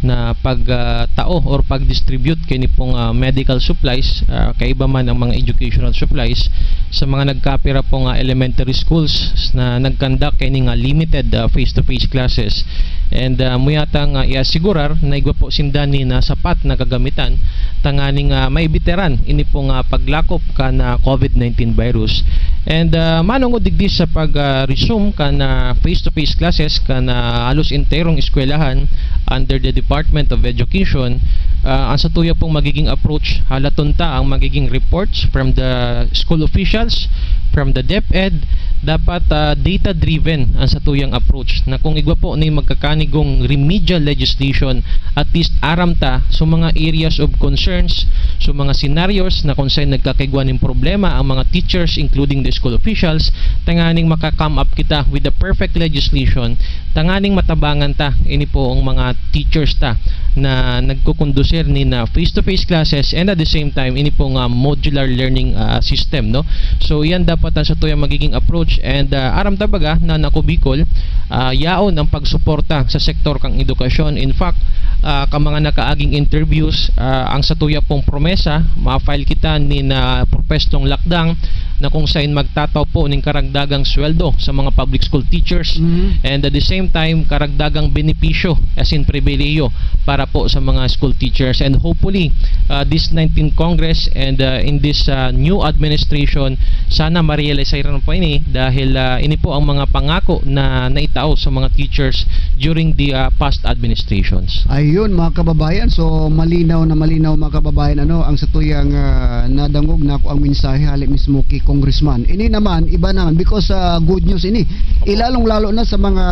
na pag, ah, tao or pag-distribute kaini pong, ah, medical supplies, ah, kaiba man ang mga educational supplies sa mga nagkapira pong, ah, elementary schools na nag-conduct kaini nga limited, ah, face-to-face classes. And, ah, amo yata nga iasigurar na igwa po sinda nin sapat na kagamitan tanganing, ah, maibiteran ini pong, ah, paglakop kan, ah, COVID nineteen virus. And, ah, manongod digdi sa pag, ah, resume kan, ah, face-to-face classes kan, ah, halos enterong eskwelahan under the Department of Education, ah, ang satuya pong magiging approach, halaton ta ang magiging reports from the school officials, from the DepEd. Dapat, ah, data-driven ang satuyang approach, na kung igwa po ni magkakanigong remedial legislation, at least aram ta sa mga areas of concerns, sa mga scenarios na kung saan nagkakaigwa nin problema ang mga teachers, including the school officials, tanganing maka-come up kita with the perfect legislation, tanganing matabangan ta ini po ang mga teachers ta na nagkukondusir nin, ah, face-to-face classes and at the same time ini pong, ah, modular learning, ah, system, no? So, iyan dapat ang satuyang magiging approach and, ah, aram ta baga na Ako Bicol, ah, yaon ang pagsuporta sa sektor kang edukasyon. In fact, ah, ka mga nakaaging interviews, ah, ang satuya pong promesa, ma-file kita nin, ah, propestong lakdang na kung sain magtataw po nin karagdagang sweldo sa mga public school teachers Mhm. and at the same time, karagdagang benepisyo, as in pribilehiyo, para po sa mga school teachers. And hopefully, ah, this nineteenth Congress and, ah, in this, ah, new administration, sana ma-realize rin po ini dahil, ah, ini po ang mga pangako na naitao sa mga teachers during the, ah, past administrations. Ayun, mga kababayan. So, malinaw na malinaw, mga kababayan, ano, ang satuyang, ah, nadangog na ako ang mensahe hali mismo ki Congressman. Ini naman, iba naman because, ah, good news ini. Ilalong-lalo na sa mga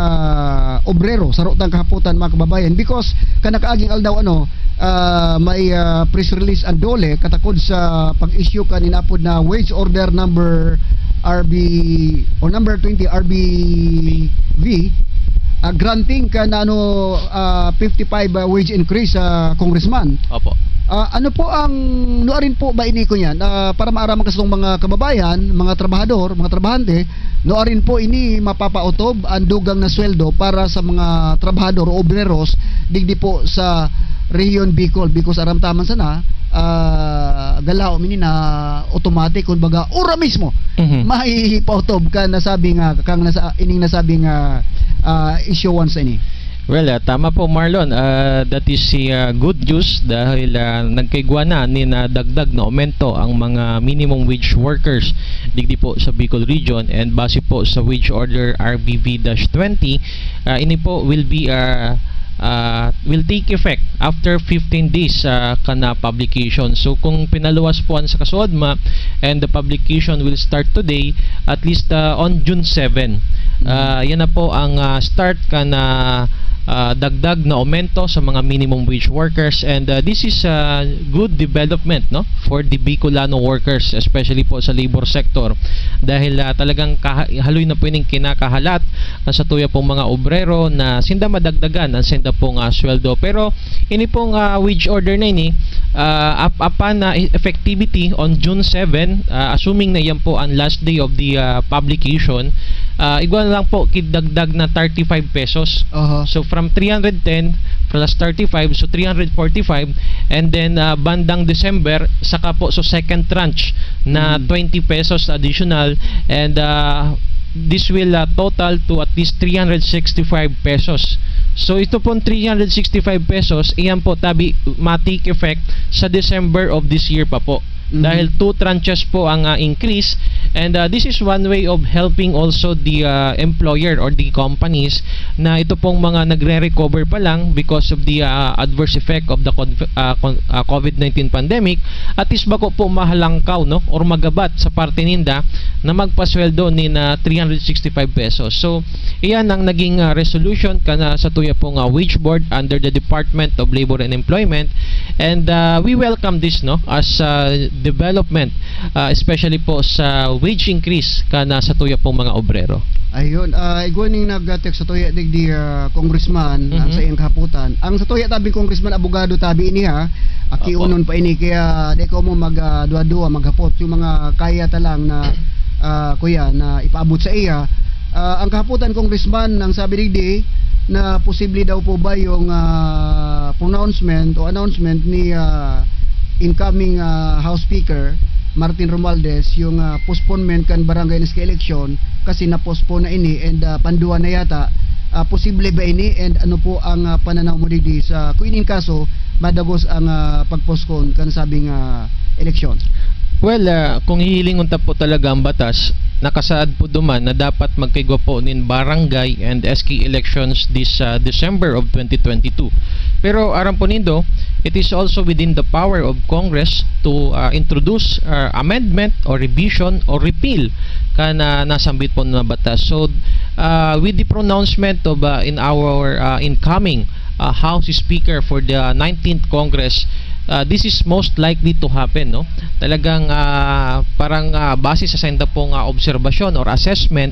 obrero, sa rotang kahapotan, mga kababayan. Because, kanakaaging aldaw, ano, ah, may, ah, press release ang DOLE katakod sa pag-issue kan inapod na wage order number R B o number twenty R B V, ah, granting kan ano, ah, fifty-five, ah, wage increase sa congressman. Opo. Ah, ano po ang, nuarin po ba ini ko niyan? Ah, para maaraman kasi ng mga kababayan, mga trabahador, mga trabahante, nuarin po ini mapapaotob ang dugang na sweldo para sa mga trabahador o obreros digdi po sa Rehiyon Bicol, because aram ta man sana, ah, galaw mini na automatic, kumbaga, ora mismo, Mhm. mahihipaotob ka nasabi nga, kang nasa, ining nasabi nga, ah, issuance ini. Well, ah, tama po, Marlon. Ah, that is the, ah, good news dahil, ah, nagkaigwa na nin, ah, dagdag na aumento ang mga minimum wage workers digdi po sa Bicol Region, and base po sa Wage Order R B V dash twenty, ah, ini po will be, ah, ah, will take effect after fifteen days, ah, kan, ah, publication. So, kung pinaluwas po an sa kasuodma and the publication will start today, at least, ah, on June seven. Mm. Ah, yan na po ang, ah, start kan, ah, ah, dagdag na aumento sa mga minimum wage workers, and, ah, this is a good development, no, for the Bicolano workers, especially po sa labor sector, dahil, ah, talagang kaha-, haloy na po ining kinakahalat na sa tuya pong mga obrero na sinda madagdagan ang sinda pong, ah, sweldo. Pero ini pong, ah, wage order na ini, ah, ap-, apan na e-, effectivity on June seven, ah, assuming na yan po ang last day of the, ah, publication, ah, igwa na lang po kidagdag na thirty-five pesos. Aha. So, from three hundred ten plus thirty-five, so three hundred forty-five, and then, ah, bandang December, saka po, so second tranche na Mm. twenty pesos additional, and, ah, this will, ah, total to at least three hundred sixty-five pesos. So, ito pong three hundred sixty-five pesos, iyan po, tabi, ma-take effect sa December of this year pa po. Mhm. Dahil two tranches po ang, ah, increase, and, ah, this is one way of helping also the, ah, employer or the companies na ito pong mga nagre-recover pa lang because of the, ah, adverse effect of the conf-, ah, con-, ah, COVID nineteen pandemic, at least bako po mahalangkaw, no, or magabat sa parte ninda na magpasweldo nin, ah, three hundred sixty-five pesos. So, iyan ang naging, ah, resolution kana sa tuya pong, ah, wage board under the Department of Labor and Employment, and, ah, we welcome this, no, as, ah, development, ah, especially po sa wage increase kana sa tuya pong mga obrero. Ayun, ah, igwa ning nag-text sa tuya digdi, ah, Congressman, ang Mhm. sa iyang kahapotan. Ang sa tuya tabing Congressman, abogado tabi ini, ha. Aki Opo. unon pa ini, kaya di ko mo mag, ah, duwa-duwa, maghapot. Yung mga kaya ta lang na, ah, kuya, na ipaabot sa iya. Ah, ang kahapotan, Congressman, ang sabi digdi, na posible daw po ba yung, ah, pronouncement o announcement ni, ah, incoming, ah, House Speaker Martin Romualdez, yung, ah, postponement kan barangay N S K election kasi na-postpone na ini and, ah, panduwa na yata. Ah, posible ba ini, and ano po ang, ah, pananaw mo digdi sa, kung inin kaso, madagos ang, ah, pag-postpone kan sabing, ah, eleksyon? Well, ah, kung hihilingon ta po talaga ang batas, nakasaad po duman na dapat magkaigwa po nin barangay and S K elections this, ah, December of twenty twenty-two. Pero aram po nindo, it is also within the power of Congress to, ah, introduce, ah, amendment or revision or repeal kan, ah, nasambit po na batas. So, ah, with the pronouncement of, ah, in our, ah, incoming, ah, House Speaker for the nineteenth Congress, ah, this is most likely to happen, no? Talagang, ah, parang, ah, base sa sainda pong, ah, obserbasyon or assessment,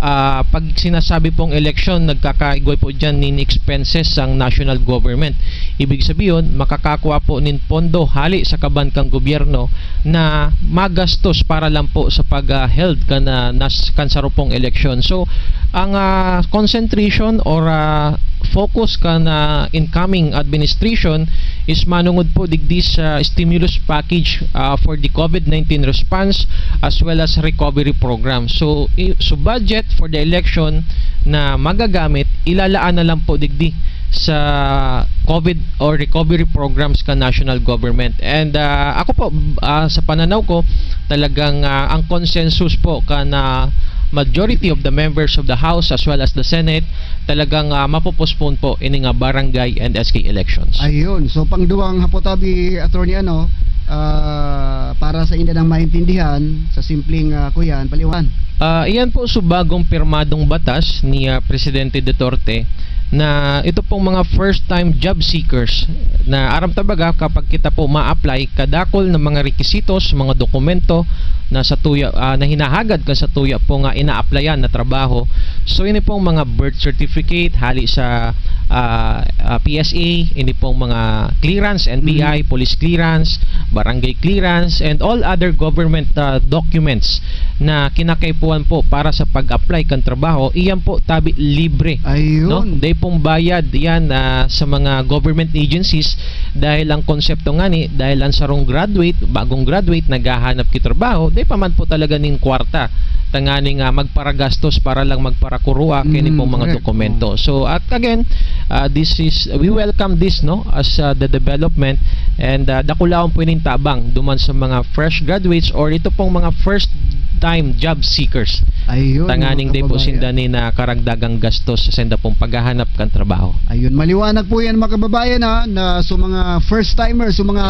ah, pag sinasabi pong eleksyon, nagkakaigwa po diyan nin expenses ang national government. Ibig sabihin, makakakua po nin pondo hali sa kaban kan gobyerno na magastos para lang po sa pag, ah, held kan, ah, nas-, kan saro pong eleksyon. So, ang, ah, concentration or, ah, focus kan, ah, incoming administration is manungod po digdi sa stimulus package, ah, for the COVID nineteen response as well as recovery program. So, i-, so budget for the election na magagamit, ilalaan na lang po digdi sa COVID or recovery programs kan national government. And, ah, ako po, ah, sa pananaw ko, talagang, ah, ang consensus po kan, ah, majority of the members of the House as well as the Senate, talagang, ah, mapo-postpone po ini nga barangay and S K elections. Ayun. So, pangduwang hapot tabi, Attorney, ano, ah, para sa inda nang maintindihan, sa simpleng, ah, kuyan, paliwan. Ah, iyan po subagong pirmadong batas ni, ah, Presidente Duterte na ito pong mga first time job seekers na aram ta baga kapag kita po ma-apply, kadakol na mga rekisitos, mga dokumento na sa tuya, ah, na hinahagad kan sa tuya po nga ina-applyan na trabaho. So, ini pong mga birth certificate, hali sa, ah, ah, P S A, ini pong mga clearance, N B I, Mm. police clearance, barangay clearance, and all other government, ah, documents na kinakaipuhan po para sa pag-apply kan trabaho, iyan po tabi libre. Ayun. No? Dai pong bayad yan, ah, sa mga government agencies dahil ang konsepto ngani, dahil ang sarong graduate, bagong graduate, naghahanap ki trabaho, dai pa man po talaga nin kwarta tanganing, ah, magparagastos para lang magparakurua kini Mm, pong mga correct. dokumento. Oh. So, at again, ah, this is, we welcome this, no, as, ah, the development, and, ah, dakulaon po ining tabang duman sa mga fresh graduates or ito pong mga first time job seekers. Ayun, Tanganing mga dai po kababayan. sinda nin, ah, karagdagang gastos sa sainda pong paghahanap kan trabaho. Ayun, maliwanag po yan, mga kababayan, ha, na sa mga first timers, sa mga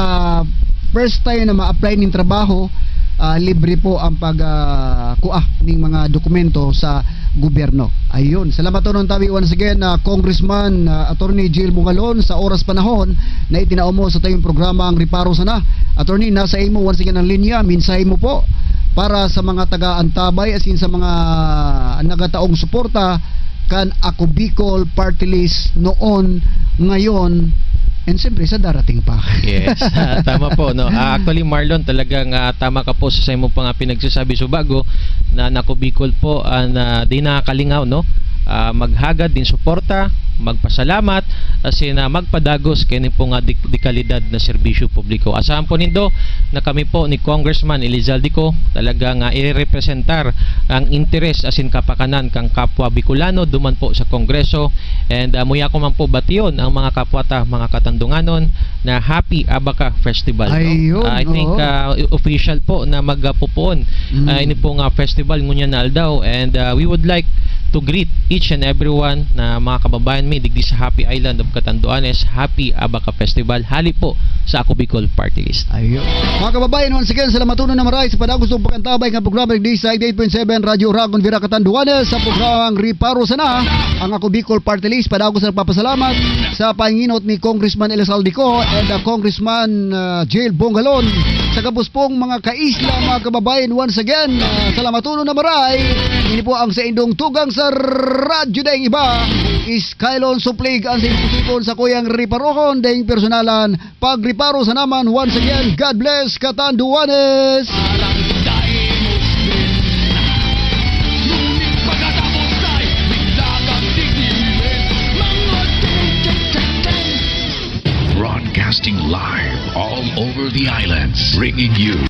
first time na ma-apply ning trabaho, ah, libre po ang pag, ah, kua ning mga dokumento sa gobyerno. Ayun, salamaton tabi once again, ah, Congressman, ah, Attorney Jil Bungalon, sa oras panahon na itinao mo sa tayong programa ang Reparo Sana. Attorney, nasa imo once again ang linya, mensahe mo po para sa mga taga-antabay, as in sa mga nagataong suporta kan Ako Bicol Party List noon, ngayon, and siyempre sa darating pa. Yes, ah, tama po, no? Ah, actually, Marlon, talagang, ah, tama ka po sa saimo pa nga pinagsasabi. So, bago na, Ako Bicol po, ah, na di nakakalingaw, no? Ah, maghagad din suporta, magpasalamat, asin, ah, magpadagos kini po nga di, di kalidad na serbisyo publiko. Asahan po nindo na kami po ni Congressman Elizalde Co talagang, ah, irerepresentar ang interes asin kapakanan kan kapwa Bicolano duman po sa Kongreso. And, ah, muya ko man po bation ang mga kapwa ta, mga katandunganon, na Happy Abaca Festival, no? Ayun, I think, oo. ah, official po na magpupuon, Mm. ah, ini pong, ah, festival ngunyan na aldaw. And, ah, we would like to greet each and everyone na mga kababayan mi digdi sa Happy Island of Catanduanes. Happy Abaca Festival. Hali po sa Ako Bicol Party List. Ayun. Mga kababayan, once again, salamatonon na maray sa padagos ng pagkantabay ng programa digdi sa eighty-eight point seven Radyo Ragon Virac Catanduanes sa programang Reparo Sana, ang Ako Bicol Party List. Padagos na nagpapasalamat sa panginot ni Congressman Elizalde Co and, uh, Congressman, uh, Jil Bungalon. Sa gabos pong mga kaisla, mga kababayan, once again, uh, salamatonon na maray. Ini po ang saindong tugang sa Radyo Daing Iba. Skylon Suplig ang saindong sipon sa kuyang riparohon, daing personalan. Pagriparo sana man, once again, God bless, Katanduanes! Parang dai mo spin. Ngunit pagkatapos ay bigla kang titiwirin. Mga ting, ting, ting, ting. Broadcasting live all over the islands, bringing you